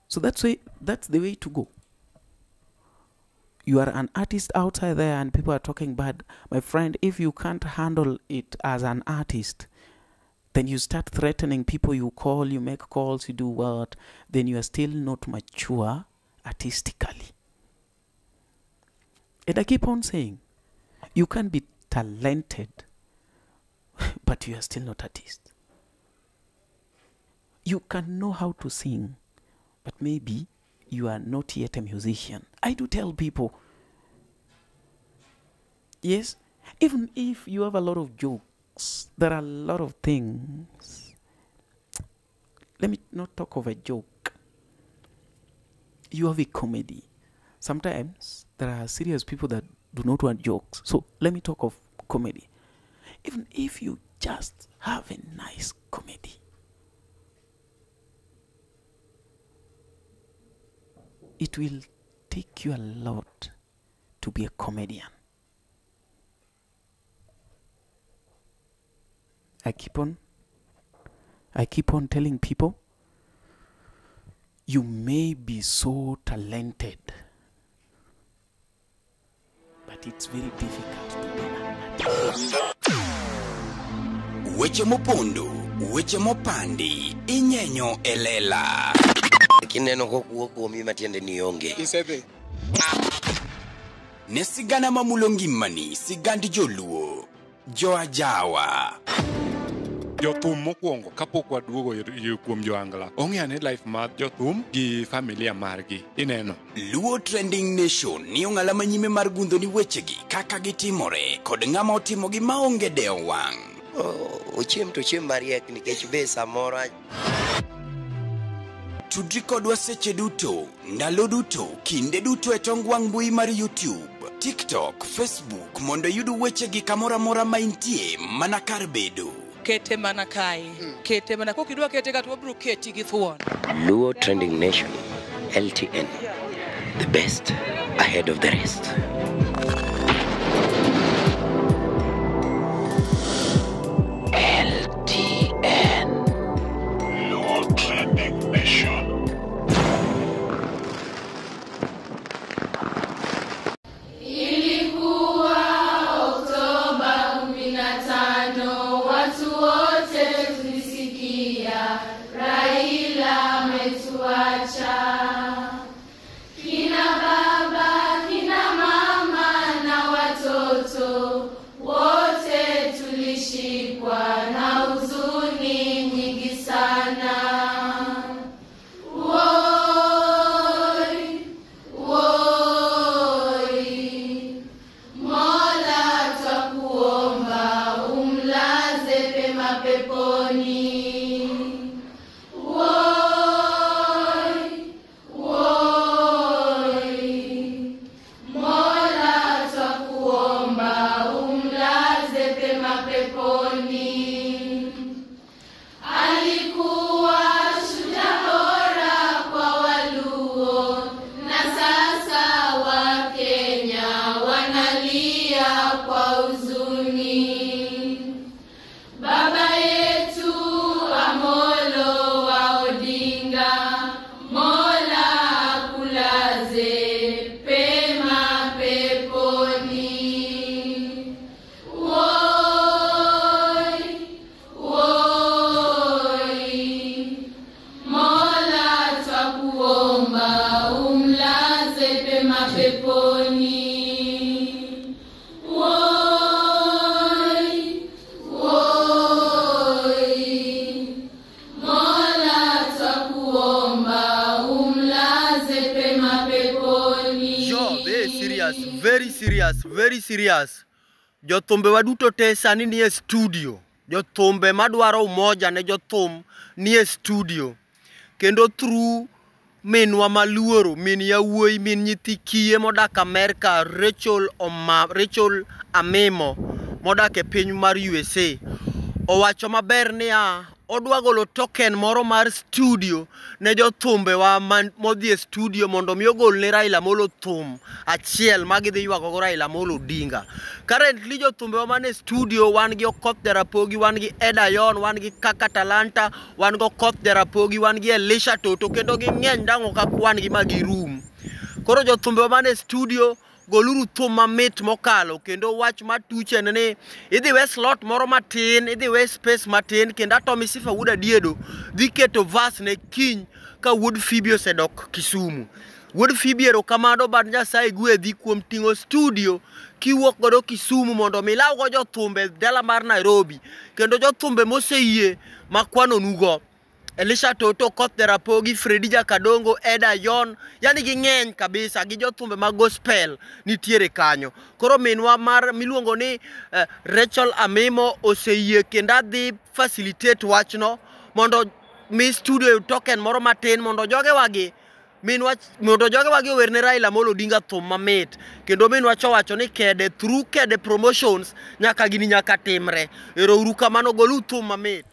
C: So that's the way to go. You are an artist outside there and people are talking bad. My friend, if you can't handle it as an artist, then you start threatening people. You call, you make calls, you do what, then you are still not mature artistically. And I keep on saying, you can be talented, but you are still not artist. You can know how to sing, but maybe you are not yet a musician. I do tell people, yes, even if you have a lot of jokes, there are a lot of things. Let me not talk of a joke. You have a comedy. Sometimes there are serious people that do not want jokes. So let me talk of comedy. Even if you just have a nice comedy, it will take you a lot to be a comedian. I keep on telling people, you may be so talented, but it's very difficult to be an artist.
A: Weche mopondo, weche mopandi, inyenyo elela.
F: Kineno kokuo kuomi matiende ni onge.
G: Isedhi.
A: Ne sigana mamulo ngimani, sigand joluo, joajawa.
F: Jothum mokwongo kapok waduogo kuom joangla ong'e ane life mar jothum gi familia margi ineno.
A: Luo Trending Nation ni ong'ala manyime mar gundho ni wechegi kaka gitimore kod ng'ama otimogi maonge dewo wang'.
G: Ochiem to ochiem mariek nikech be samoro.
A: Tudri kodwa seche duto, ndalo duto, kinde duto e tong wang' mbui mar YouTube, TikTok, Facebook mondo iyud wechegi kamoro amora ma intie mana kar bedo.
H: Kete mana kae, kete mana kokidwa kete ka to wabiro keti gi thuon.
G: Luo Trending Nation, LTN, the best ahead of the rest. LTN.
I: Luo Trending Nation.
J: Ilikuwa Oktoba 15, watu wote tulisikia Raila ametuacha. Kina baba, kina mama na watoto wote tulishikwa na huzuni nyingi sana. Woi, woi, Mola twakuomba umlaze pema peponi. Woi, woi, Mola twakuomba umlaze pema peponi. Alikuwa shujaa bora kwa Waluo, na sasa Wakenya wanalia kwa huzuni. Baba yetu Amolo wa Odinga, Mola akulaze pema peponi. Woi, woi, Mola twakuomba umlaze pema peponi. Woi, woi, Mola twakuomba umlaze pema peponi.
B: Jo, very serious, very serious, very serious. Jothumbe waduto te sani nie studio. Jothumbe madwaro umoja ne jothum nie studio. Kendo through minwa maluoro, min yawuoyi, min nyithi kiye modak Amerka, Rachel Amimo modak e piny mar USA. Owacho maber niya, odwa golo token moro mar studio ne jothumbe wa modhi e studio mondo mi ogol ne Raila Amolo thum achiel ma gidhi ywago go Raila Amolo Odinga. Currently jothumbe wa man e studio wan gi Okoth Jarapogi, wan gi Eda Yon, wan gi Kaka Talanta, wan gi Okoth Jarapogi, wan gi Elisha Toto, kendo ging'eny dang' ok akwan gi ma girum. Koro jothumbe wa man e studio goluru thum mamit mokalo, kendo wach matuch en ni idhi we slot moro matin, idhi we space matin, kendo Atomy Sifa wuod Adiedo dhi keto verse ne kiny ka wuod Phoebe osedok Kisumu. Wuod Phoebe erokamano bad Nyasaye gwedhi kuom ting'o studio kiwuok godo Kisumu mondo mi ilaw go jothumbe dala mar Nairobi, kendo jothumbe moseyie makwanonugo Elisha Toto, Okoth Jarapogi, Fredi Jakadongo, Eda Yon, yani ging'eny kabisa, gi jothumbe mag gospel nitiere kanyo. Koro minwa mar miluongo ni Rachel Amimo oseyie kendo adhi facilitate wachno mondo mi studio token moro matin mondo jogewagi minwa mondo jogewagi owerne Raila Amolo Odinga thum mamit. Kendo minwa chowacho ni kede through Kede Promotions nyaka gini nyaka timre. Ero uru kamano, golu thum mamit.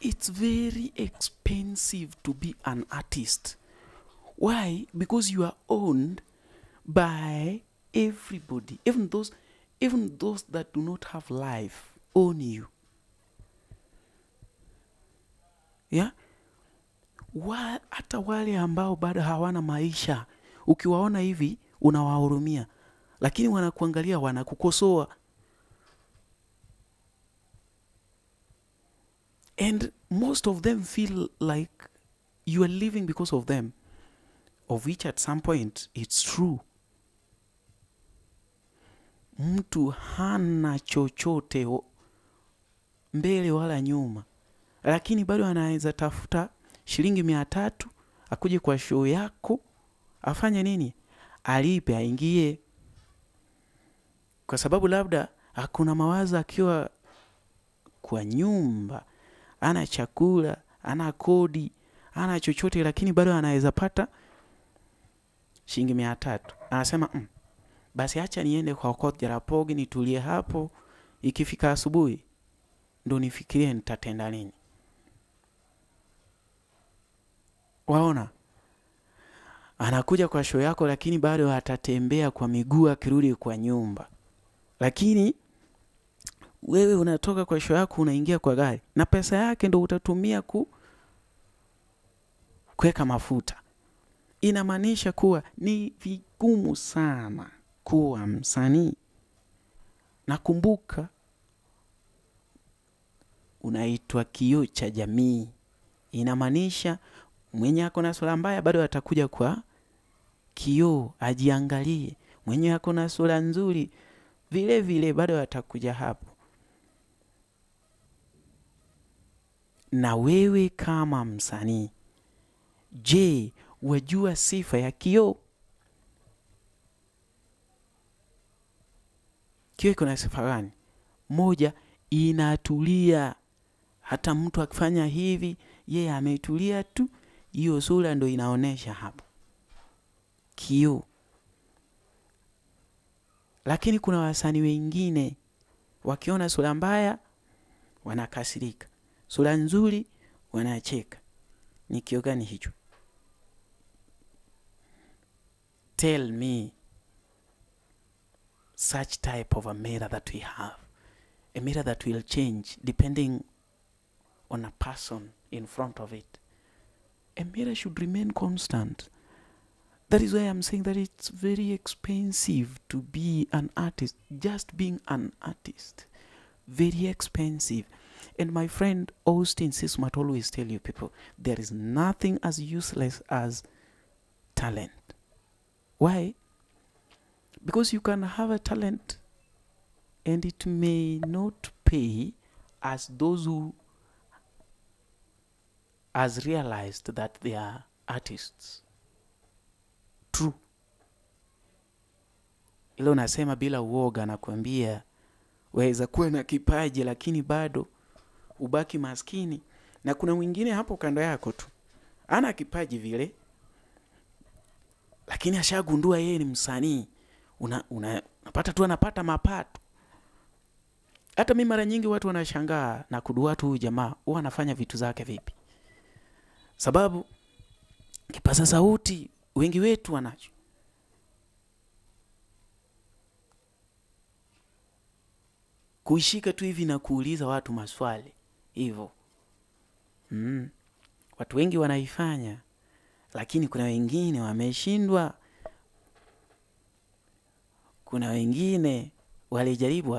C: It's very expensive to be an artist. Why? Because you are owned by everybody. Even those that do not have life own you. Yeah? Hata wale ambao bado hawana maisha, ukiwaona hivi unawahurumia, lakini wanakuangalia, wanakukosoa. And most of them feel like you are living because of them, of which at some point it's true. Mtu hana chochote mbele wala nyuma, lakini bado anaweza tafuta shilingi 300 akuje kwa show yako afanye nini? Alipe aingie. Kwa sababu labda hakuna mawazo akiwa kwa nyumba, ana chakula, ana kodi, ana chochote, lakini bado anaweza pata shilingi 300. Anasema basi acha niende kwa Okoth Jaramogi nitulie hapo, ikifika asubuhi ndo nifikirie nitatenda nini. Waona? Anakuja kwa show yako lakini bado atatembea kwa miguu akirudi kwa nyumba. Lakini wewe unatoka kwa show yako unaingia kwa gari na pesa yake ndo utatumia kuweka mafuta. Inamaanisha kuwa ni vigumu sana kuwa msanii. Nakumbuka unaitwa kioo cha jamii. Inamaanisha mwenye ako na sura mbaya bado atakuja kwa kioo ajiangalie. Mwenye ako na sura nzuri vile vile bado atakuja hapo. Na wewe kama msanii, je, wajua sifa ya kioo? Kioo iko na sifa gani? Moja, inatulia. Hata mtu akifanya hivi, yeye ametulia tu, hiyo sura ndo inaonesha hapo. Kioo. Lakini kuna wasanii wengine wakiona sura mbaya wanakasirika, sura nzuri wanacheka. Ni kioo gani hicho? Tell me such type of a mirror that we have. A mirror that will change depending on a person in front of it. A mirror should remain constant. That is why I'm saying that it's very expensive to be an artist. Just being an artist. Very expensive. And my friend Austin Sismat always tell you people, there is nothing as useless as talent. Why? Because you can have a talent and it may not pay as those who has realized that they are artists. True. Ile unasema bila uoga na kuambia waweza kuwa na kipaji lakini bado ubaki maskini. Na kuna mwingine hapo kando yako tu ana kipaji vile, lakini ashagundua yeye ni msanii. Unapata tu anapata mapato. Hata mimi mara nyingi watu wanashangaa na kudua tu huyu jamaa huwa anafanya vitu zake vipi. Sababu kipaza sauti wengi wetu wanacho. Kuishika tu hivi na kuuliza watu maswali hivyo. Watu wengi wanaifanya, lakini kuna wengine wameshindwa. Kuna wengine walijaribu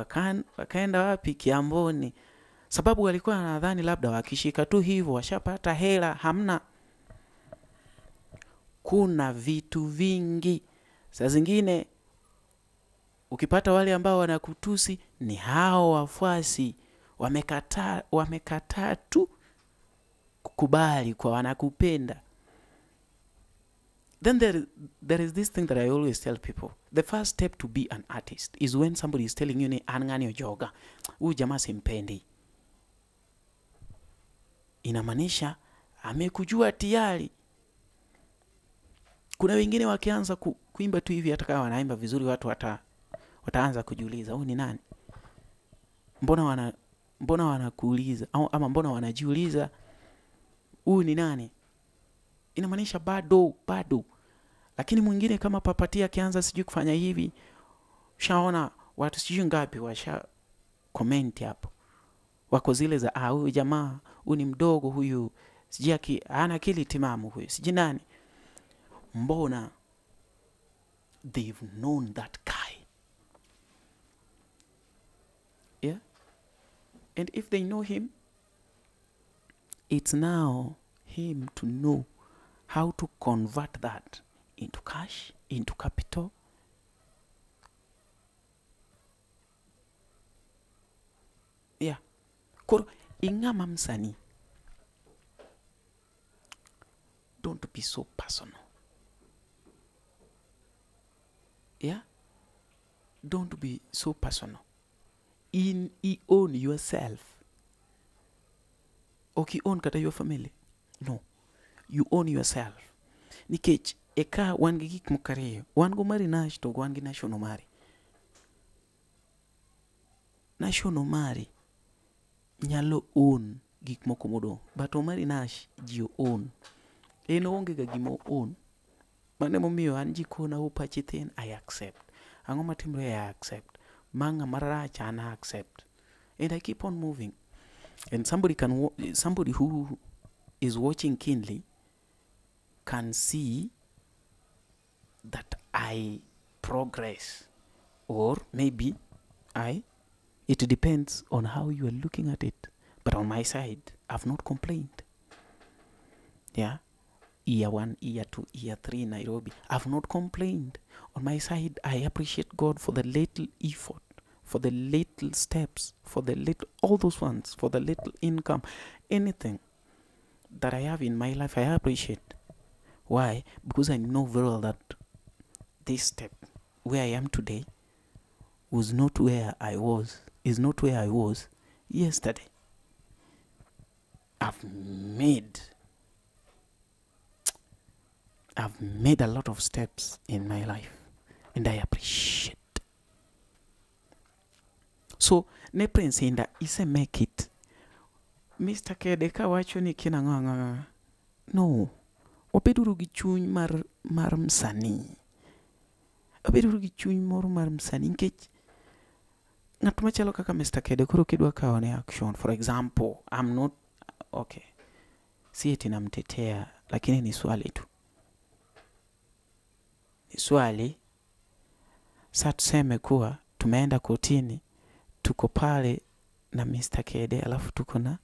C: wakaenda wapi? Kiamboni. Sababu walikuwa wanadhani labda wakishika tu hivyo washapata hela. Hamna. Kuna vitu vingi. Saa zingine ukipata wale ambao wanakutusi ni hao wafuasi wamekataa tu kukubali kwa wanakupenda. Then there is this thing that I always tell people. The first step to be an artist is when somebody is telling you ni angani ojoga. Huyu jamaa simpendi. Inamaanisha amekujua tayari. Kuna wengine wakianza kuimba tu hivi, hata kama wanaimba vizuri watu wataanza kujiuliza huyu ni nani? Mbona wanakuuliza ama mbona wanajiuliza huyu ni nani? Inamaanisha bado. Lakini mwingine kama Papatia akianza sijui kufanya hivi, ushaona watu sijui ngapi washa comment hapo. Wako zile za huyu jamaa, huyu ni mdogo huyu, sijui hana akili timamu huyu, sijui nani. Mbona they've known that guy. Yeah? And if they know him, it's now him to know how to convert that into cash, into capital, Yeah. Koro ing'ama msanii. Don't be so personal. Yeah? Don't be so personal. In I own yourself. Ok i own kata your family. No. You own yourself. Nikech eka wan gi gik moko ariyo. Wan go mari Nash to wan gi Nation Omari. Nation Omari nyalo own gik moko modong'. But Omari Nash ji own. En oonge ga gima own. Mano emomiyo an ji kona oh pachi thin, I accept. Ang'o matimore I accept. Ma ng'ama rach an I accept. And I keep on moving. And somebody who is watching keenly can see that I progress, or maybe it depends on how you are looking at it. But on my side, I've not complained. Yeah. Year 1, year 2, year 3, Nairobi. I've not complained. On my side, I appreciate God for the little effort, for the little steps, for the little, all those ones, for the little income, anything that I have in my life, I appreciate. Why? Because I know very well that this step, where I am today, was not where I was, is not where I was yesterday. I've made a lot of steps in my life, and I appreciate. So, ne Prince Indah ise make it. Mr. Kede ka wacho ni kina ng'o. No. Wabeduru gi chuny mar msanii. Wabeduru gi chuny moro mar msanii nikech ng'at machalo kaka Mr. Kede koro kidwa kawo ne action. For example, I'm not okay. Si eti namtetea, lakini ni swali tu. Ni swali. Sa tuseme kuwa tumeenda kotini, tuko pale na Mr. Kede alafu tuko na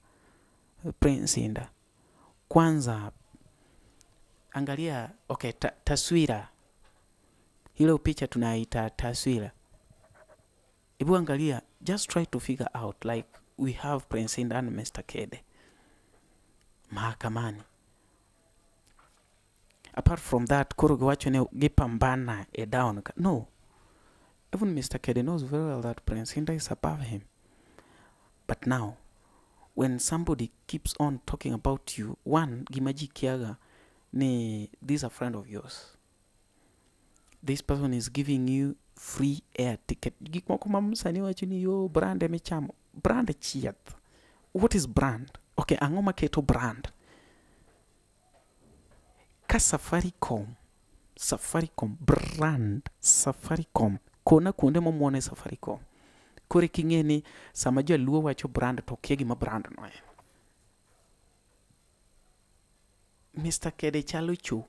C: Prince Indah. Kwanza angalia, okay, taswira. Hilo picha tunaita taswira. Ebu angalia, just try to figure out, like we have Prince Indah and Mr. Kede mahakamani. Apart from that, koro giwacho ni gipambana e down. No. Even Mr. Kede knows very well that Prince Indah is above him. But now, when somebody keeps on talking about you, one, gima ji kiaga ni this is a friend of yours. This person is giving you free air ticket. Gik moko ma msanii wacho ni yo brand emichamo. Brand chieth. What is brand? Okay, ang'o maketo brand? Ka Safaricom brand, Safaricom. Kona kuonde momuone Safaricom. Koro king'e ni sama jaluo wacho brand to kia gima brand no en. Mr. Kede chalo cho.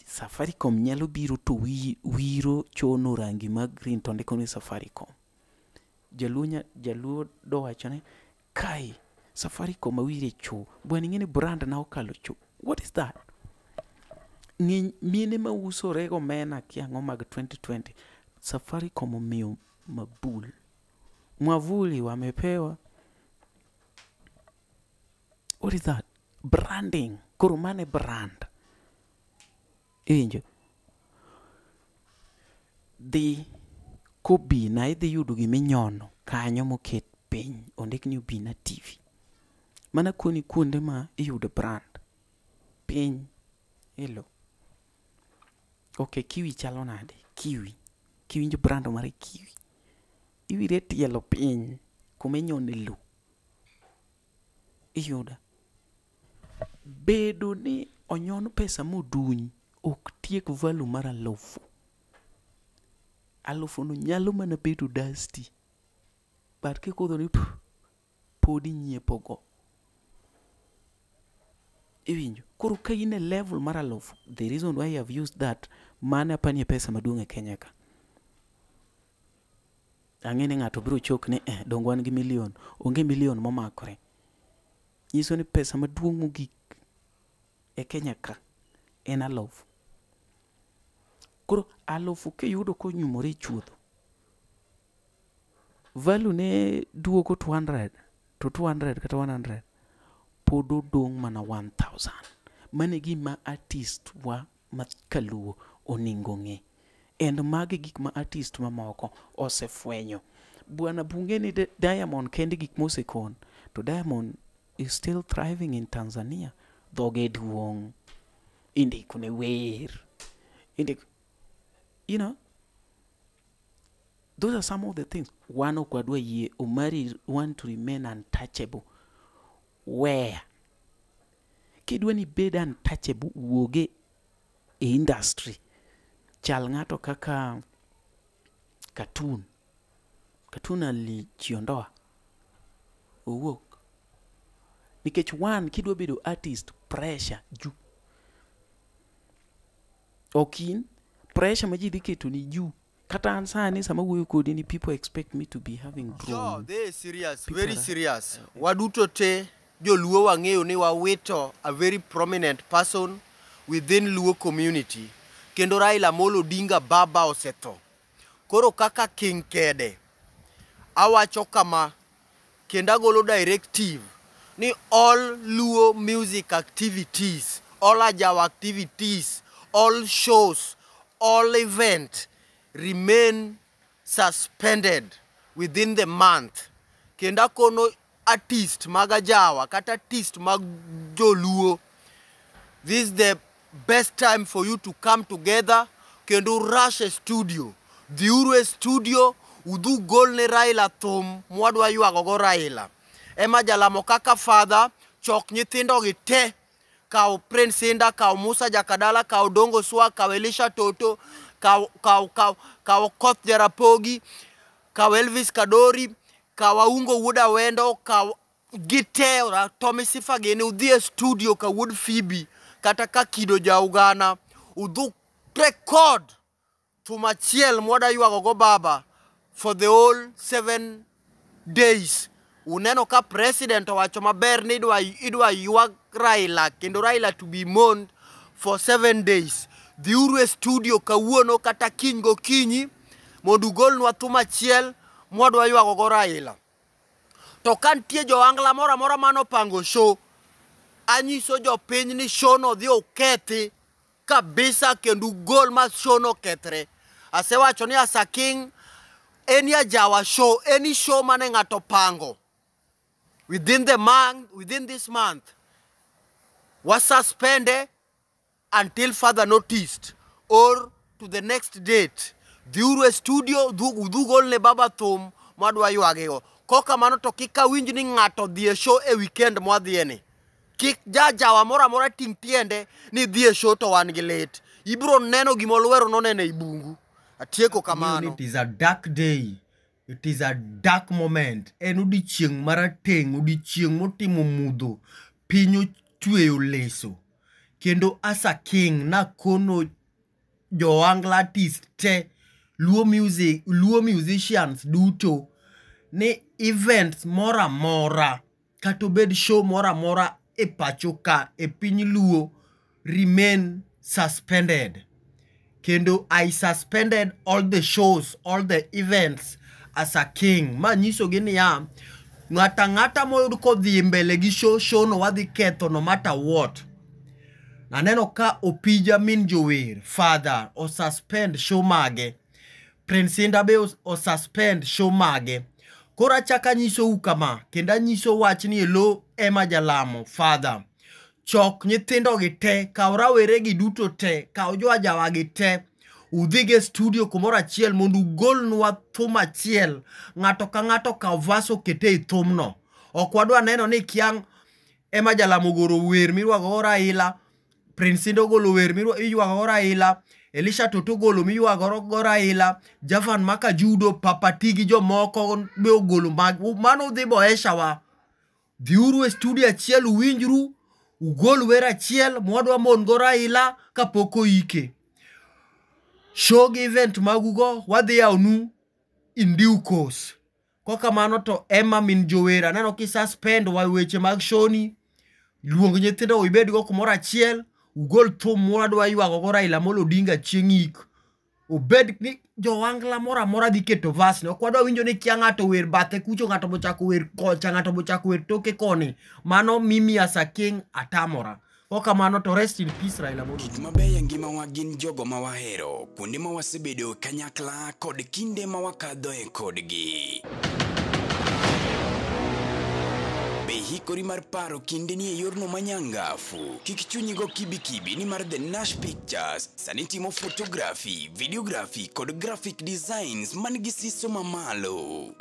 C: Safaricom nyalo biro to wiro chono rangi mag green to ndiko ni Safaricom. Jaluo do wacho ni kai Safaricom awire cho. Bwana ing'e ni brand na okalo cho. What is that? Mine mauso rego mena kia ang'o mag 2020. Safaricom omiyo mabul. Mwavuli wamepewa. What is that? Branding. Koro mane brand. Iwinjo. Dhi kobina idhi yudo giminyono kanyo moket piny ondik ni Obina TV. Mana koni kuonde ma iyudo brand. Piny. Hello. Okay, kiwi chalo nade? Kiwi. Kiwinjo brand mar kiwi. Iwire tielo piny kuma inyone lo. Iyudo. Bedo ni onyon pesa moduny ok tiek value mar alufu. Alufu no nyalo mana bedo dusty. But kikudho ni pod inyiepogo. Iwinjo. Koro ka in e level mar alufu, the reason why I have used that, mano apani e pesa maduong' e Kenya ka. Ang'e ni ng'ato biro chok ni dong wan gi milion. Onge milion momakore. Nyiso ni pesa maduong' mogik e Kenya ka en alufu. Koro alufu kiyudo konyumore e chuodho, Value ne duogo 200 to 200 kata 100 pod odong' mana 1000. Mano e gima artist wa ma kaluo oningo ng'e. And magi gik ma artist mamoko osefwenyo. Bwana Bunge ni Diamond kende gik mosekon to Diamond is still thriving in Tanzania. Dhoge duong', indiko ne wer, indiko, you know, those are some of the things. Wan ok wadwa yie Omari want to remain untouchable. Where? Kidwa ni ibed untouchable, wuoge e industry. Chal ng'ato kaka Katun. Katun alijiondoa. Owuok. Nikech one, kidwa bedo artist, pressure juu. Ok in, pressure ma ji dhi keto ni juu. Kata an sani sama wuoyo kodi ni people expect me to be having
B: Yo,
C: drone.
B: they serious,
C: People
B: very
C: are-
B: serious. Waduto te joluo wang'eyo ni wawito a very prominent person within Luo community. Kendo Raila Amolo Odinga baba osetho. Koro kaka King Kede, awacho kama, kendo agolo directive ni all Luo music activities, all Ajawa activities, all shows, all event remain suspended within the month. Kendo akono artist mag Ajawa kata artist mag joluo, this is the best time for you to come together kendo rush e studio. Dhiuru e studio, udhu gol ne Raila thum mwadwa ywago go Raila. Ema jalamo kaka father, chok nyithindo gi te. Kaw Prince Indah, kaw Musa Jakadala, kaw Dongo Swa, kaw Elisha Toto, kaw kaw kaw kaw Koth Jarapogi, kaw Elvis Kadori, kaw Aungo Wuod Awendo, kaw gite Tommy Sifa gini udhi e studio ka wuod Phoebe kata ka Kido Jaugana udhu record thum achiel mwada ywago go baba for the whole 7 days. Uneno ka president owacho maber ni idwa ywag Raila kendo Raila to be mourned for 7 days. Dhiuru e studio kawuono kata kiny gokinyi mondo ugolnwa thum achiel mwadwa ywago go Raila. To ka nitie jo-angla moro amora manopango show, anyiso jopiny ni show no dhi okethi kabisa kendo ugol ma show no kethre. Asewacho ni as a king, any ajawa show, any show mane ng'ato pango within the month, within this month, was suspended until further notice or to the next date. Dhiuru e studio, udhu gol ne baba thum mwadwa ywagego. Kokamano to kik awinj ni ng'ato dhi e show e weekend mwadhiye ni. Kik jajawa moro amora ting' tiende ni dhi e show to wan gi lit. Ibiro neno gima olwero noneno ei bungu. Atieko kamano. It is a dark day. It is a dark moment. En odiochieng' marateng', odiochieng' motimo mudho. Piny otweyo leso. Kendo as a king nakono jo-Angla artist te, Luo music, Luo musicians duto ni events moro amora kata obed show moro amora e pacho ka e piny Luo remain suspended. Kendo I suspended all the shows, all the events as a king. Ma nyisogi niya, ng'ata ang'ata moyud kodhi mbele gi show, show no wadhi ketho no matter what. Naneno ka Opija min jower, father, o suspend show mage. Prince Indah be o suspend show mage. Koro achako anyisou kama, kendo anyiso wach ni e lo Emma Jalamo, father. Chok nyithindo gi te, kaw rawere gi duto te, kaw jo ajawa gi te, udhi go e studio kumoro achiel mondo ugolnwa thum achiel. Ng'ato ka ng'ato okaw verse okete ei thumno. Ok wadwa neno ni kia Emma Jalamo ogolo wer mirwako go Raila, Prince Indah ogolo wer iywago go Raila, Elisha Toto ogolo miywago go Raila, Javan Makajudo, Papa T gi jomoko be ogolo mag. Mano udhi boesha wa. Dhiuru e studio achiel uwinjru, ugol wer achiel mwadwa mon go Raila kapok oike. Show gi event magu go wadhi yawonu in due course. Kokamano to Emma min jower aneno ki suspend wa weche mag show ni. Luong nyithindo ibed go kumoro achiel, ugol thum mwadwa ywago go Raila Amolo Odinga chieng' ik. Obed ni jo-Wangla moro amora dhi keto verse ne. Ok wadwa winjo ni kia ng'ato wer bathe kucho, ng'ato bochako wer kocha, ng'ato bochako wer toke koni. Mano mimi as a king atamora. Kok kamano to rest in peace Raila Amolo
A: Gik mabeyo e ngimawa gin jogo ma wahero, kuonde ma wasebedoe kanyakla kod kinde ma wakadhoe kodgi. Be ihikori mar paro kindeni e yorno manyangafu? Kik chunyi go kibikibi nimar The Nash Pictures sani timo photography, videography kod graphic designs man gi siso mamalo.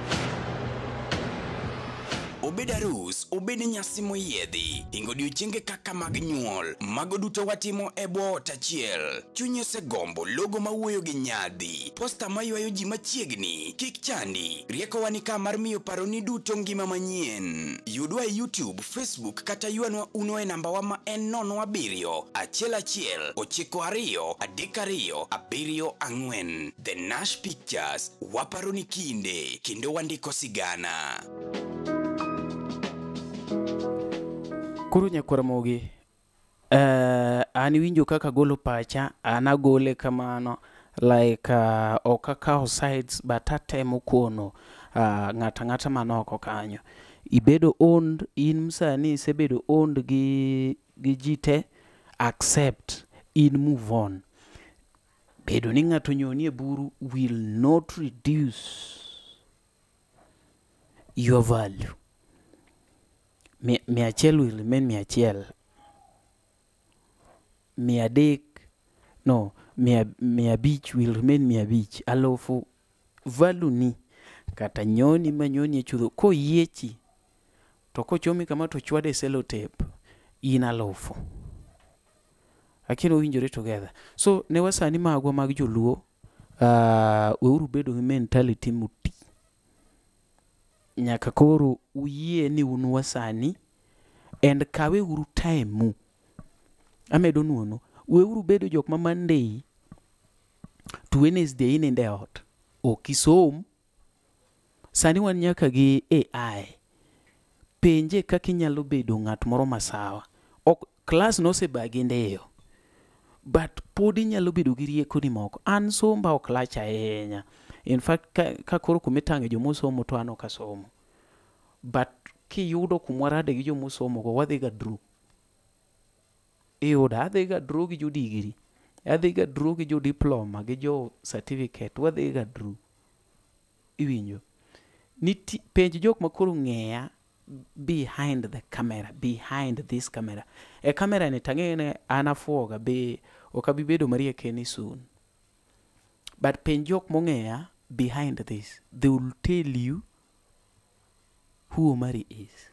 A: Obed arus, obed nyasi moyiedhi, hingo odiochienge kaka mag nyuol, mago duto watimo e bwo ot achiel. Chunyi osegombo logo mawuoyo gi nyadhi, posta maywayo ji machiegni, kik chandi, riekowa ni ka mar miyo paroni duto ngima manyien. Yudwa e YouTube, Facebook kata ywanwa uno e nambawa ma en 07 11 92 32 74. The Nash Pictures, waparo ni kinde, kendo wandiko sigana.
C: Koro nyakwar Ramogi, an iwinjo kaka agolo pacha, an agole kamano like ok akawo sides but atemo kono ng'ato ang'ata man oko kanyo. Ibedo owned, in sani isebedo owned gi ji te, accept, in move on. Bedo ni ng'ato onyoni e buru will not reduce your value. Mia achiel will remain mia achiel. Mia adek, no, mia abich will remain mia abich. Alufu, value ni, kata nyoni ma nyoni e chuodho, koyiechi, to kochomi kama to chwade sellotape, in alufu. Lakini owinjore together. So, ne wasani magwa mag joluo, weuru bedo gi mentality moti. Nyaka koro uyie ni un wasani and kawe uru time mu. Amedo nuono, weuru bedo jok ma Monday to Wednesday ininde e ot. Ok isom. Sani wan nyaka gi AI. Penje kaka inyalo bedo ng'at moro masawa. Ok, klas nosebagi ndiyo. But pod inyalo bedo gi riekoni moko. An somba ok lach ahinya. In fact, ka koro kumitang'e jomosomo to an ok asomo. But kiyudo kumwarade gi jomosomo go, wadhi ga draw. Iyudo, adhi ga draw gi jo degree. Adhi ga draw gi jo diploma, gi jo certificate. Wadhi ga draw. Iwinjo. Penj jok ma koro ng'eya behind the camera, behind this camera. E camera ni tang'eyo ni an afuoga be ok abi bedo mariek any soon. But penj jok mong'eya behind this, they will tell you who Omari is.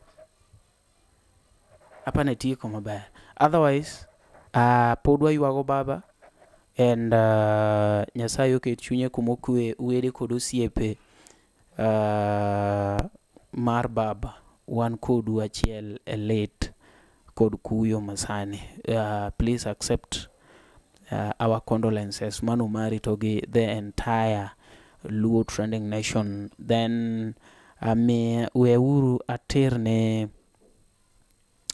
C: Apana tieko maber. Otherwise, pod waywago baba and Nyasaye oket chunye kumokwe, were kod osiepe mar baba. Wan kodu achiel e lit kod kuyo masani. Please accept our condolences. Mano Omari to gi the entire Luo Trending Nation. Then weuru ater ne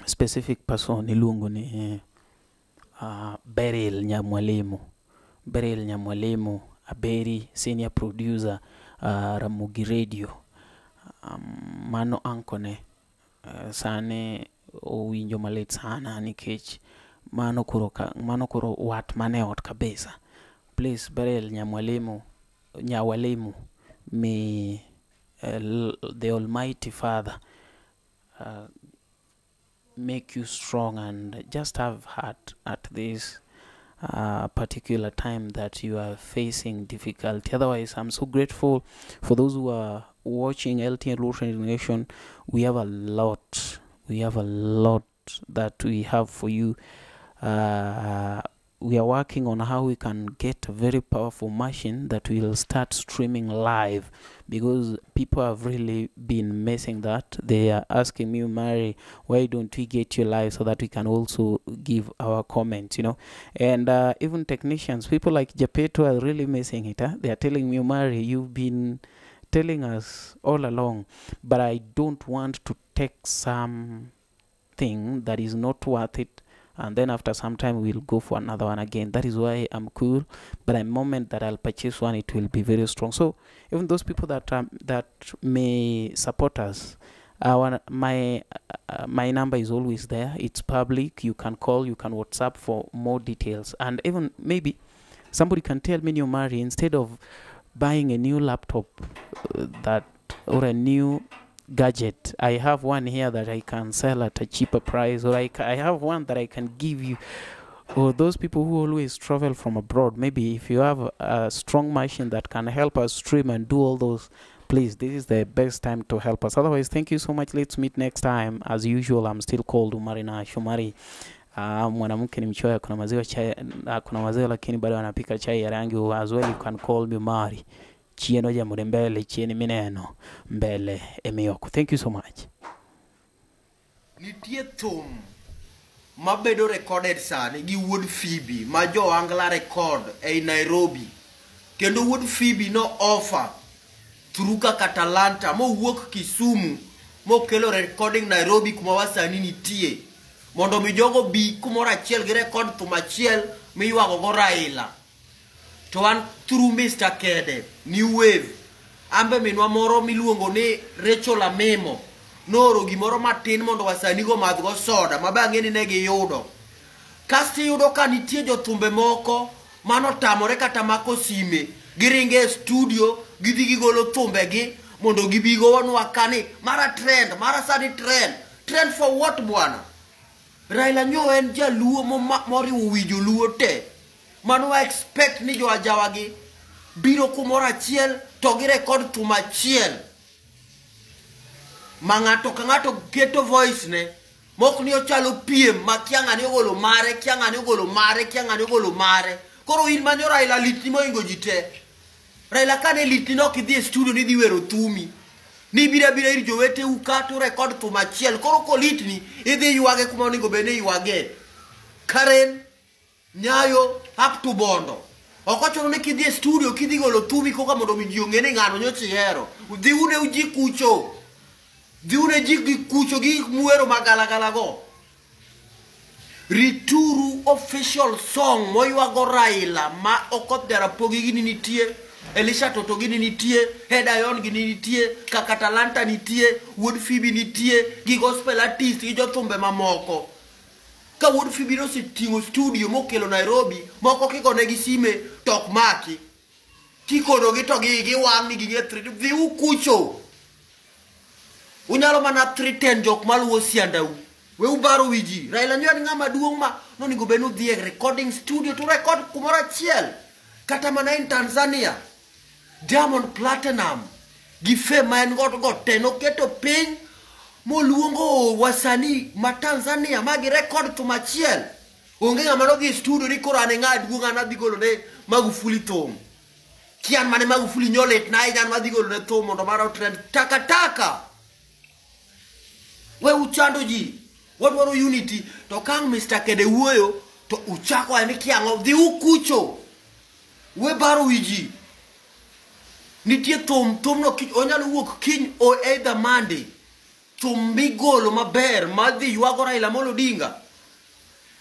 C: specific person iluongo ni Beryl Nyamwalimu. Beryl Nyamwalimu, Aberi, senior producer, Ramogi Radio. Mano ankone sani owinjo malit sana nikech mano koro wat mane ot kabisa. Please Beryl Nyamwalimu, Nyawalimu, may the Almighty Father make you strong and just have heart at this particular time that you are facing difficulty. Otherwise, I'm so grateful for those who are watching LTN Luo Trending Nation. We have a lot. We have a lot that we have for you. We are working on how we can get a very powerful machine that will start streaming live, because people have really been missing that. They are asking me, Mary, why don't we get you live so that we can also give our comments, you know? And even technicians, people like Japeto are really missing it. Huh? They are telling me, Mary, you've been telling us all along, but I don't want to take something that is not worth it And then after some time we'll go for another one again. That is why I'm cool. But the moment that I'll purchase one, it will be very strong. So even those people that that may support us, my number is always there. It's public. You can call, you can WhatsApp for more details. And even maybe somebody can tell me, Omary, instead of buying a new laptop that or a new gadget, I have one here that I can sell at a cheaper price, or I have one that I can give you. Or those people who always travel from abroad, maybe if you have a strong machine that can help us stream and do all those, please, this is the best time to help us. Otherwise, thank you so much. Let's meet next time. As usual, I'm still called Omary Nash. Omary, mwanamke ni mchoyo, kuna maziwa chai, kuna maziwa lakini bado anapika chai ya rangi. As well, you can call me Omary. Chieno jamuri mbele, chieni mineno mbele emiyoko. Thank you so much.
B: Nitie thum mabedo recorded sani gi Wuod Phoebe ma jo Angla record ei Nairobi. Kendo Wuod Phoebe no offer through kaka Talanta mowuok Kisumu mokelo recording Nairobi kuma wasani nitie, mondo mi jogo bi kumoro achiel gi record thum achiel miywago go Raila. To an through Mr. Kede, New Wave, ambe minwa moro miluongo ni Rachel Amemo nooro gimoro matin mondo wasani go madh go soda ma bang'e ni ne giyudo. Kasto iyudo ka nitie jothumbe moko manotamore kata mako sime, giringe e studio, gidhi gigolo thumbegi mondo gibigonwa kani mara trend, mara sani trend. Trend for what bwana? Raila nyo en jaluo moriwo wi joluo te. Mano wa expect ni jo ajawagi biro kumoro achiel to gi record thum achiel ma ng'ato ka ng'ato keto voice ne mok ni ochalo piem ma kia ng'ani ogolo mare, kia ng'ani ogolo mare, kia ng'ani ogolo mare. Koro in manyo Raila litni moingo ji te. Raila kane litni nok idhi e studio ni dhi wero thumi, ni biro abira ir joweteu ka to record thum achiel. Koro kolitni idhi ywage kuma onego bed ni ywage. Karen Nyayo up to Bondo. Ok ochuno ni kidhi e studio kidhi golo thumi koka mondo mi ji ong'e ni ng'ano nyocha ihero. Dhi une ji kucho. Dhi une ji gi kucho gi muero magalagala go. Rituru official song moywago Raila ma Okoth Jarapogi gini nitie, Elisha Toto gini nitie, Hedayon gini nitie, Kaka Talanta nitie, Wuod Phoebe nitie, gi gospel artist gi jothumbe mamoko. Ka Wuod Phoebe noseting'o studio mokelo Nairobi, moko kigonegi sime to ok maki. Kikonogi to giwang' ni ging'e dhi ukucho. Unyalo mana threaten jok maluwo siandau. We ubaro wi ji. Raila nyo en ng'ama duong' ma nonego bed ni udhi e recording studio to record kumoro achiel. Kata mana in Tanzania, Diamond Platinum gi fame ma en godo go te noketo piny moluongo wasanii ma Tanzania ma gi record thum achiel. Onge ng'ama nodhi e studio ni koro an e ng'a duong' an adhi golo ne Magufuli thum. Ki an mane Magufuli nyolit na ahinya an madhi golo ne thum mondo mara otrend. Takataka. We uchando ji. Wadwaro unity. To kang' Mr. Kede wuoyo to uchako ni kiang'o dhi ukucho. We baro wi ji. Nitie thum, thumno onyalo wuok kiny or either Monday. Thum migolo maber madhi ywago Raila Amolo Odinga.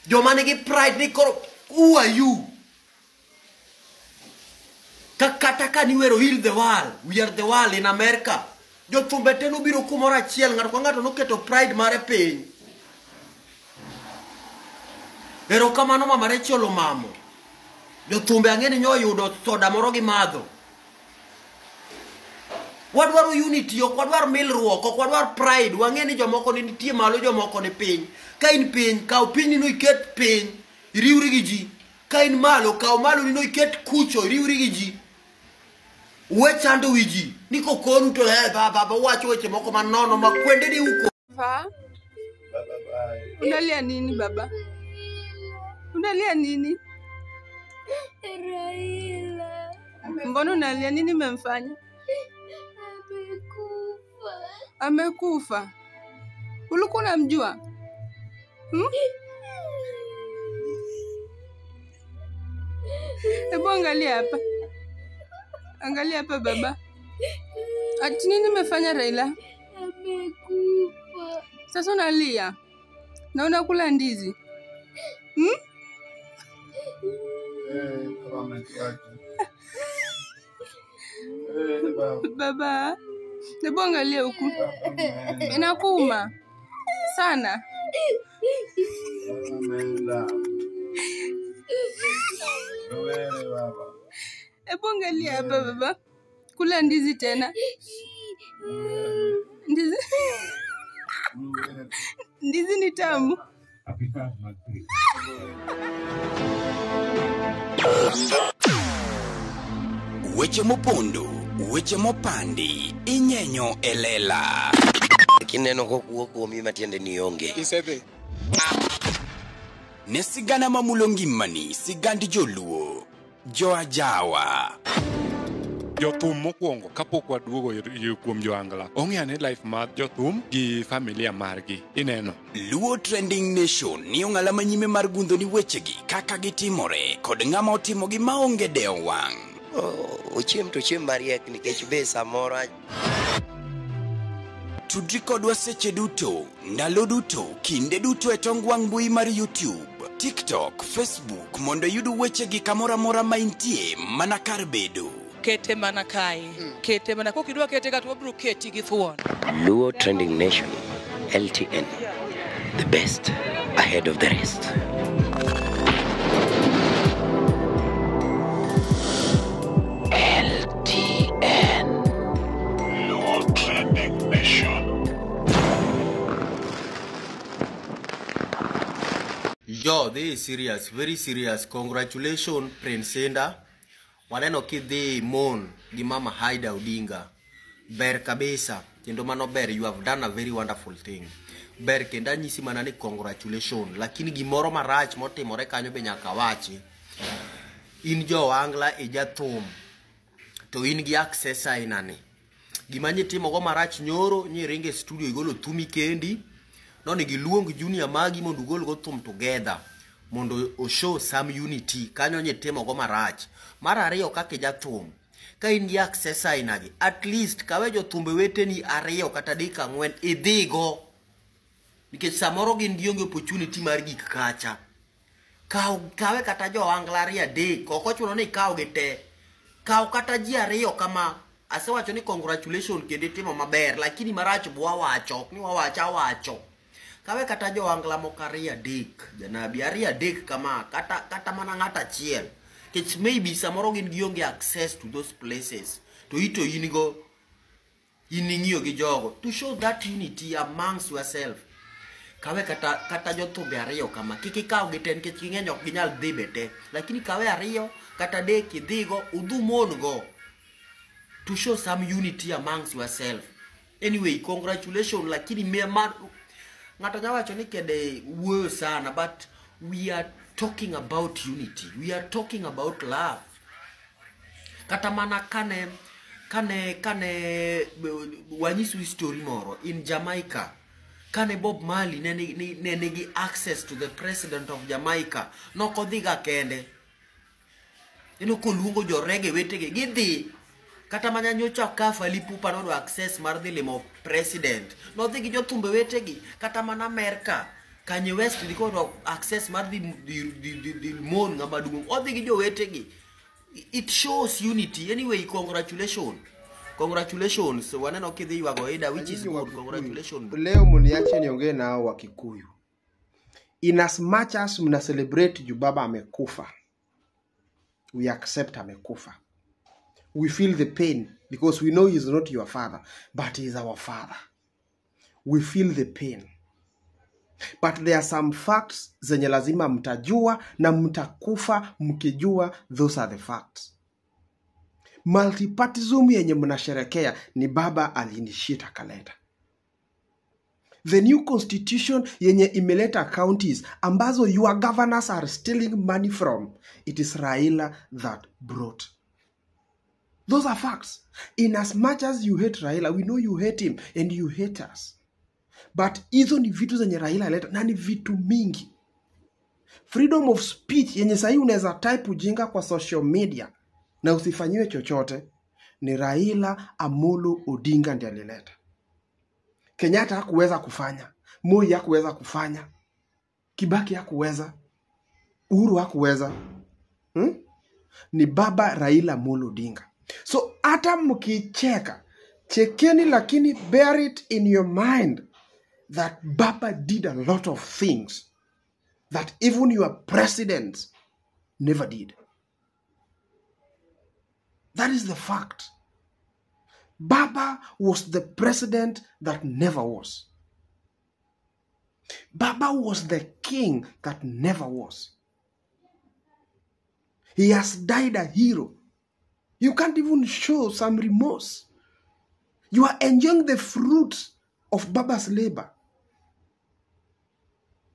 B: Joma nigi pride ni koro who are you? Kata ka niwero heal the world, we are the world in America. Jothumbe te nobiro kumoro achiel, ng'ato ka ng'ato noketo pride mare piny. Erokamano mama Rachel Omamo. Jothumbe ang'e ni nyoyudo soda moro gimadho. Wadwaro unity, ok wadwar milruok, ok wadwar pride. Wang'e ni jomoko ni nitie malo, jomoko ni piny. Ka in piny, kaw pinyni no iket piny, iriwri gi ji. Ka in malo, kaw malo ni no iket kucho, iriwri gi ji. We chando wi ji. Ni kokonu to baba wacho weche moko manono ma kwende ni uko.
K: Unalia nini baba? Unalia nini?
L: Raila.
K: Mbona unalia nini memfanya? Amekufa. Ulikuwa unamjua? Hebu angalia hapa. Angalia hapa baba. Ati nini nimefanya Raila?
L: Amekufa.
K: Sasa unalia. Na unakula ndizi. Hmm? Baba, hebu angalia huku. Inakuuma sana. Hebu angalia hapa baba. Kula ndizi tena. Ndizi. Ndizi ni tamu.
A: Weche mopondo, weche mopandi, inyenyo elela.
G: Kineno kokuo kuomi matiende ni onge.
F: Isedhi.
A: Ne sigana mamulo ngimani, sigand joluo, joajawa.
F: Jothum mokwongo kapok waduogo kuom joangla ong'e ane life mar jothum gi familia margi ineno.
A: Luo Trending Nation ni ong'ala manyime mar gundho ni wechegi kaka gitimore kod ng'ama otimogi maonge dewo wang'.
G: Ochiem to chiem mariek nikech be samoro.
A: Tudri kodwa seche duto, ndalo duto, kinde duto e tong wang' mbui mar YouTube, TikTok, Facebook mondo iyud wechegi kamoro amora ma intie mana kar bedo.
H: Kete mana kae. Kete mana kokidwa kete ka to wabiro keti gi thuon.
G: Luo Trending Nation, LTN, the best ahead of the rest. LTN.
I: Luo Trending Nation.
B: Yo, this is serious, very serious. Congratulations, Prince Indah. Waneno kidhi mon gi Mama Haida Odinga. Ber kabisa, kendo mano ber, you have done a very wonderful thing. Ber kendo anyisi mana ni congratulations, lakini gimoro marach motimore kanyo be nyaka wachi. In jo Angla e jathum, to in gi access ainani. Gima nyitimogo marach nyoro, nyiringe studio igolo thumi kendi, nonego iluong junior magi mondo ugol go thum together, mondo o show some unity. Kanyo nyitimogo marach. Mar ariyo kaka jathum, ka in gi access ainagi, at least kawe jothumbe weteni 2 kata 3 4 idhigo. Nikech samoro gin gionge opportunity mar gik kacha. Kawe kata jo Angla 2 3, ok ochuno ni ikaw gi te. Kaw kata ji 2 kama. Asewacho ni congratulations kendo itimo maber, lakini marach bo wawacho, ok ni wawacho awacho. Kawe kata jo Angla moko 2 3, janabi 2 3 kama, kata mana ng'ato achiel. Nikech maybe samoro gin gionge access to those places. To ito in go, in ing'iyo gi jogo. To show that unity amongst yourself. Kawe kata jothumbe 2 kama, kik ikaw gi te nikech ging'eny ok ginyal dhi be te. Lakini kawe 2 kata 3 idhigo, udhu mon go. To show some unity amongst yourself. Anyway, congratulations, lakini ng'ato nyalo wacho ni kede wuoyo sana, but we are talking about unity. We are talking about love. Kata mana kane wanyisu story moro in Jamaica. Kane Bob Marley ne nigi access to the president of Jamaica. Nokodhiga kende. Eno koluongo jo reggae wetege gidhi. Kata mana nyocha ka Fally Ipupa noyudo access mar dhi limo president. Nodhi gi jothumbe wetegi. Kata mana Amerka, Kanye West dhi koyudo access mar dhi mon ng'ama duong'. Odhi gi jowetegi. It shows unity. Anyway, congratulations. Congratulations. Waneno kidhi ywago Ida, which is good. Congratulations.
L: Leo muniache niongee nao wa Kikuyu. In as much as mna celebrate juu baba amekufa, we accept amekufa. We feel the pain because we know he is not your father, but he is our father. We feel the pain. But there are some facts zenye lazima mtajua na mtakufa mkijua those are the facts. Multipartism yenye mnasherekea ni baba alinishita kaleta. The new constitution yenye imeleta counties ambazo your governors are stealing money from, it is Raila that brought. Those are facts. In as much as you hate Raila, we know you hate him and you hate us. But hizo ni vitu zenye Raila aleta na ni vitu mingi. Freedom of speech yenye sahi unaweza type ujinga kwa social media na usifanyiwe chochote ni Raila Amolo Odinga ndiye alileta. Kenyatta hakuweza kufanya, Moi hakuweza kufanya, Kibaki hakuweza. Uhuru hakuweza. Ni baba Raila Amolo Odinga. So hata mkicheka, chekeni, lakini bear it in your mind that Baba did a lot of things that even your president never did. That is the fact. Baba was the president that never was. Baba was the king that never was. He has died a hero. You can't even show some remorse. You are enjoying the fruit of Baba's labor.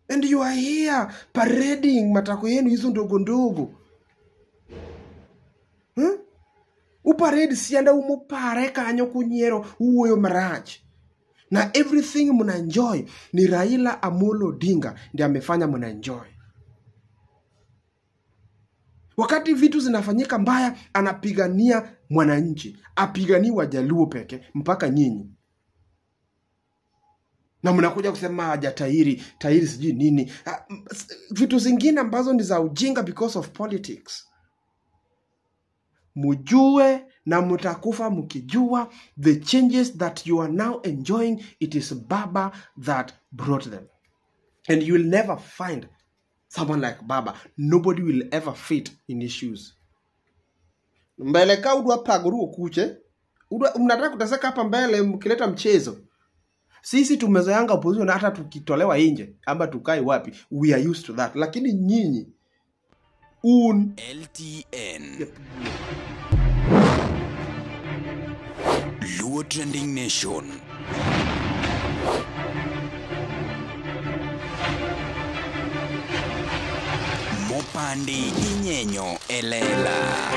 L: And you are here parading matako yenu hizo ndogo ndogo. Uparade sianda umupare kanyo kunyiero uwoyo marach. Na everything muna enjoy ni Raila Amolo Odinga ndiye amefanya muna enjoy. Wakati vitu zinafanyika mbaya, anapigania mwananchi, apiganii Wajaluo peke mpaka nyinyi. Na mnakuja kusema hajatairi, tairi sijui nini. Vitu zingine ambazo ni za ujinga because of politics. Mujue na mutakufa mukijua the changes that you are now enjoying, it is Baba that brought them. And you will never find someone like Baba. Nobody will ever fit in his shoes. Mbele ka udwa paguru okuche, udwa mnataka kuteseka hapa mbele mkileta mchezo. Sisi tumezoeanga opposition, hata tukitolewa nje ama tukae wapi, we are used to that. Lakini nyinyi un
A: LTN. Luo Trending Nation. Mopandi inyenyo elela.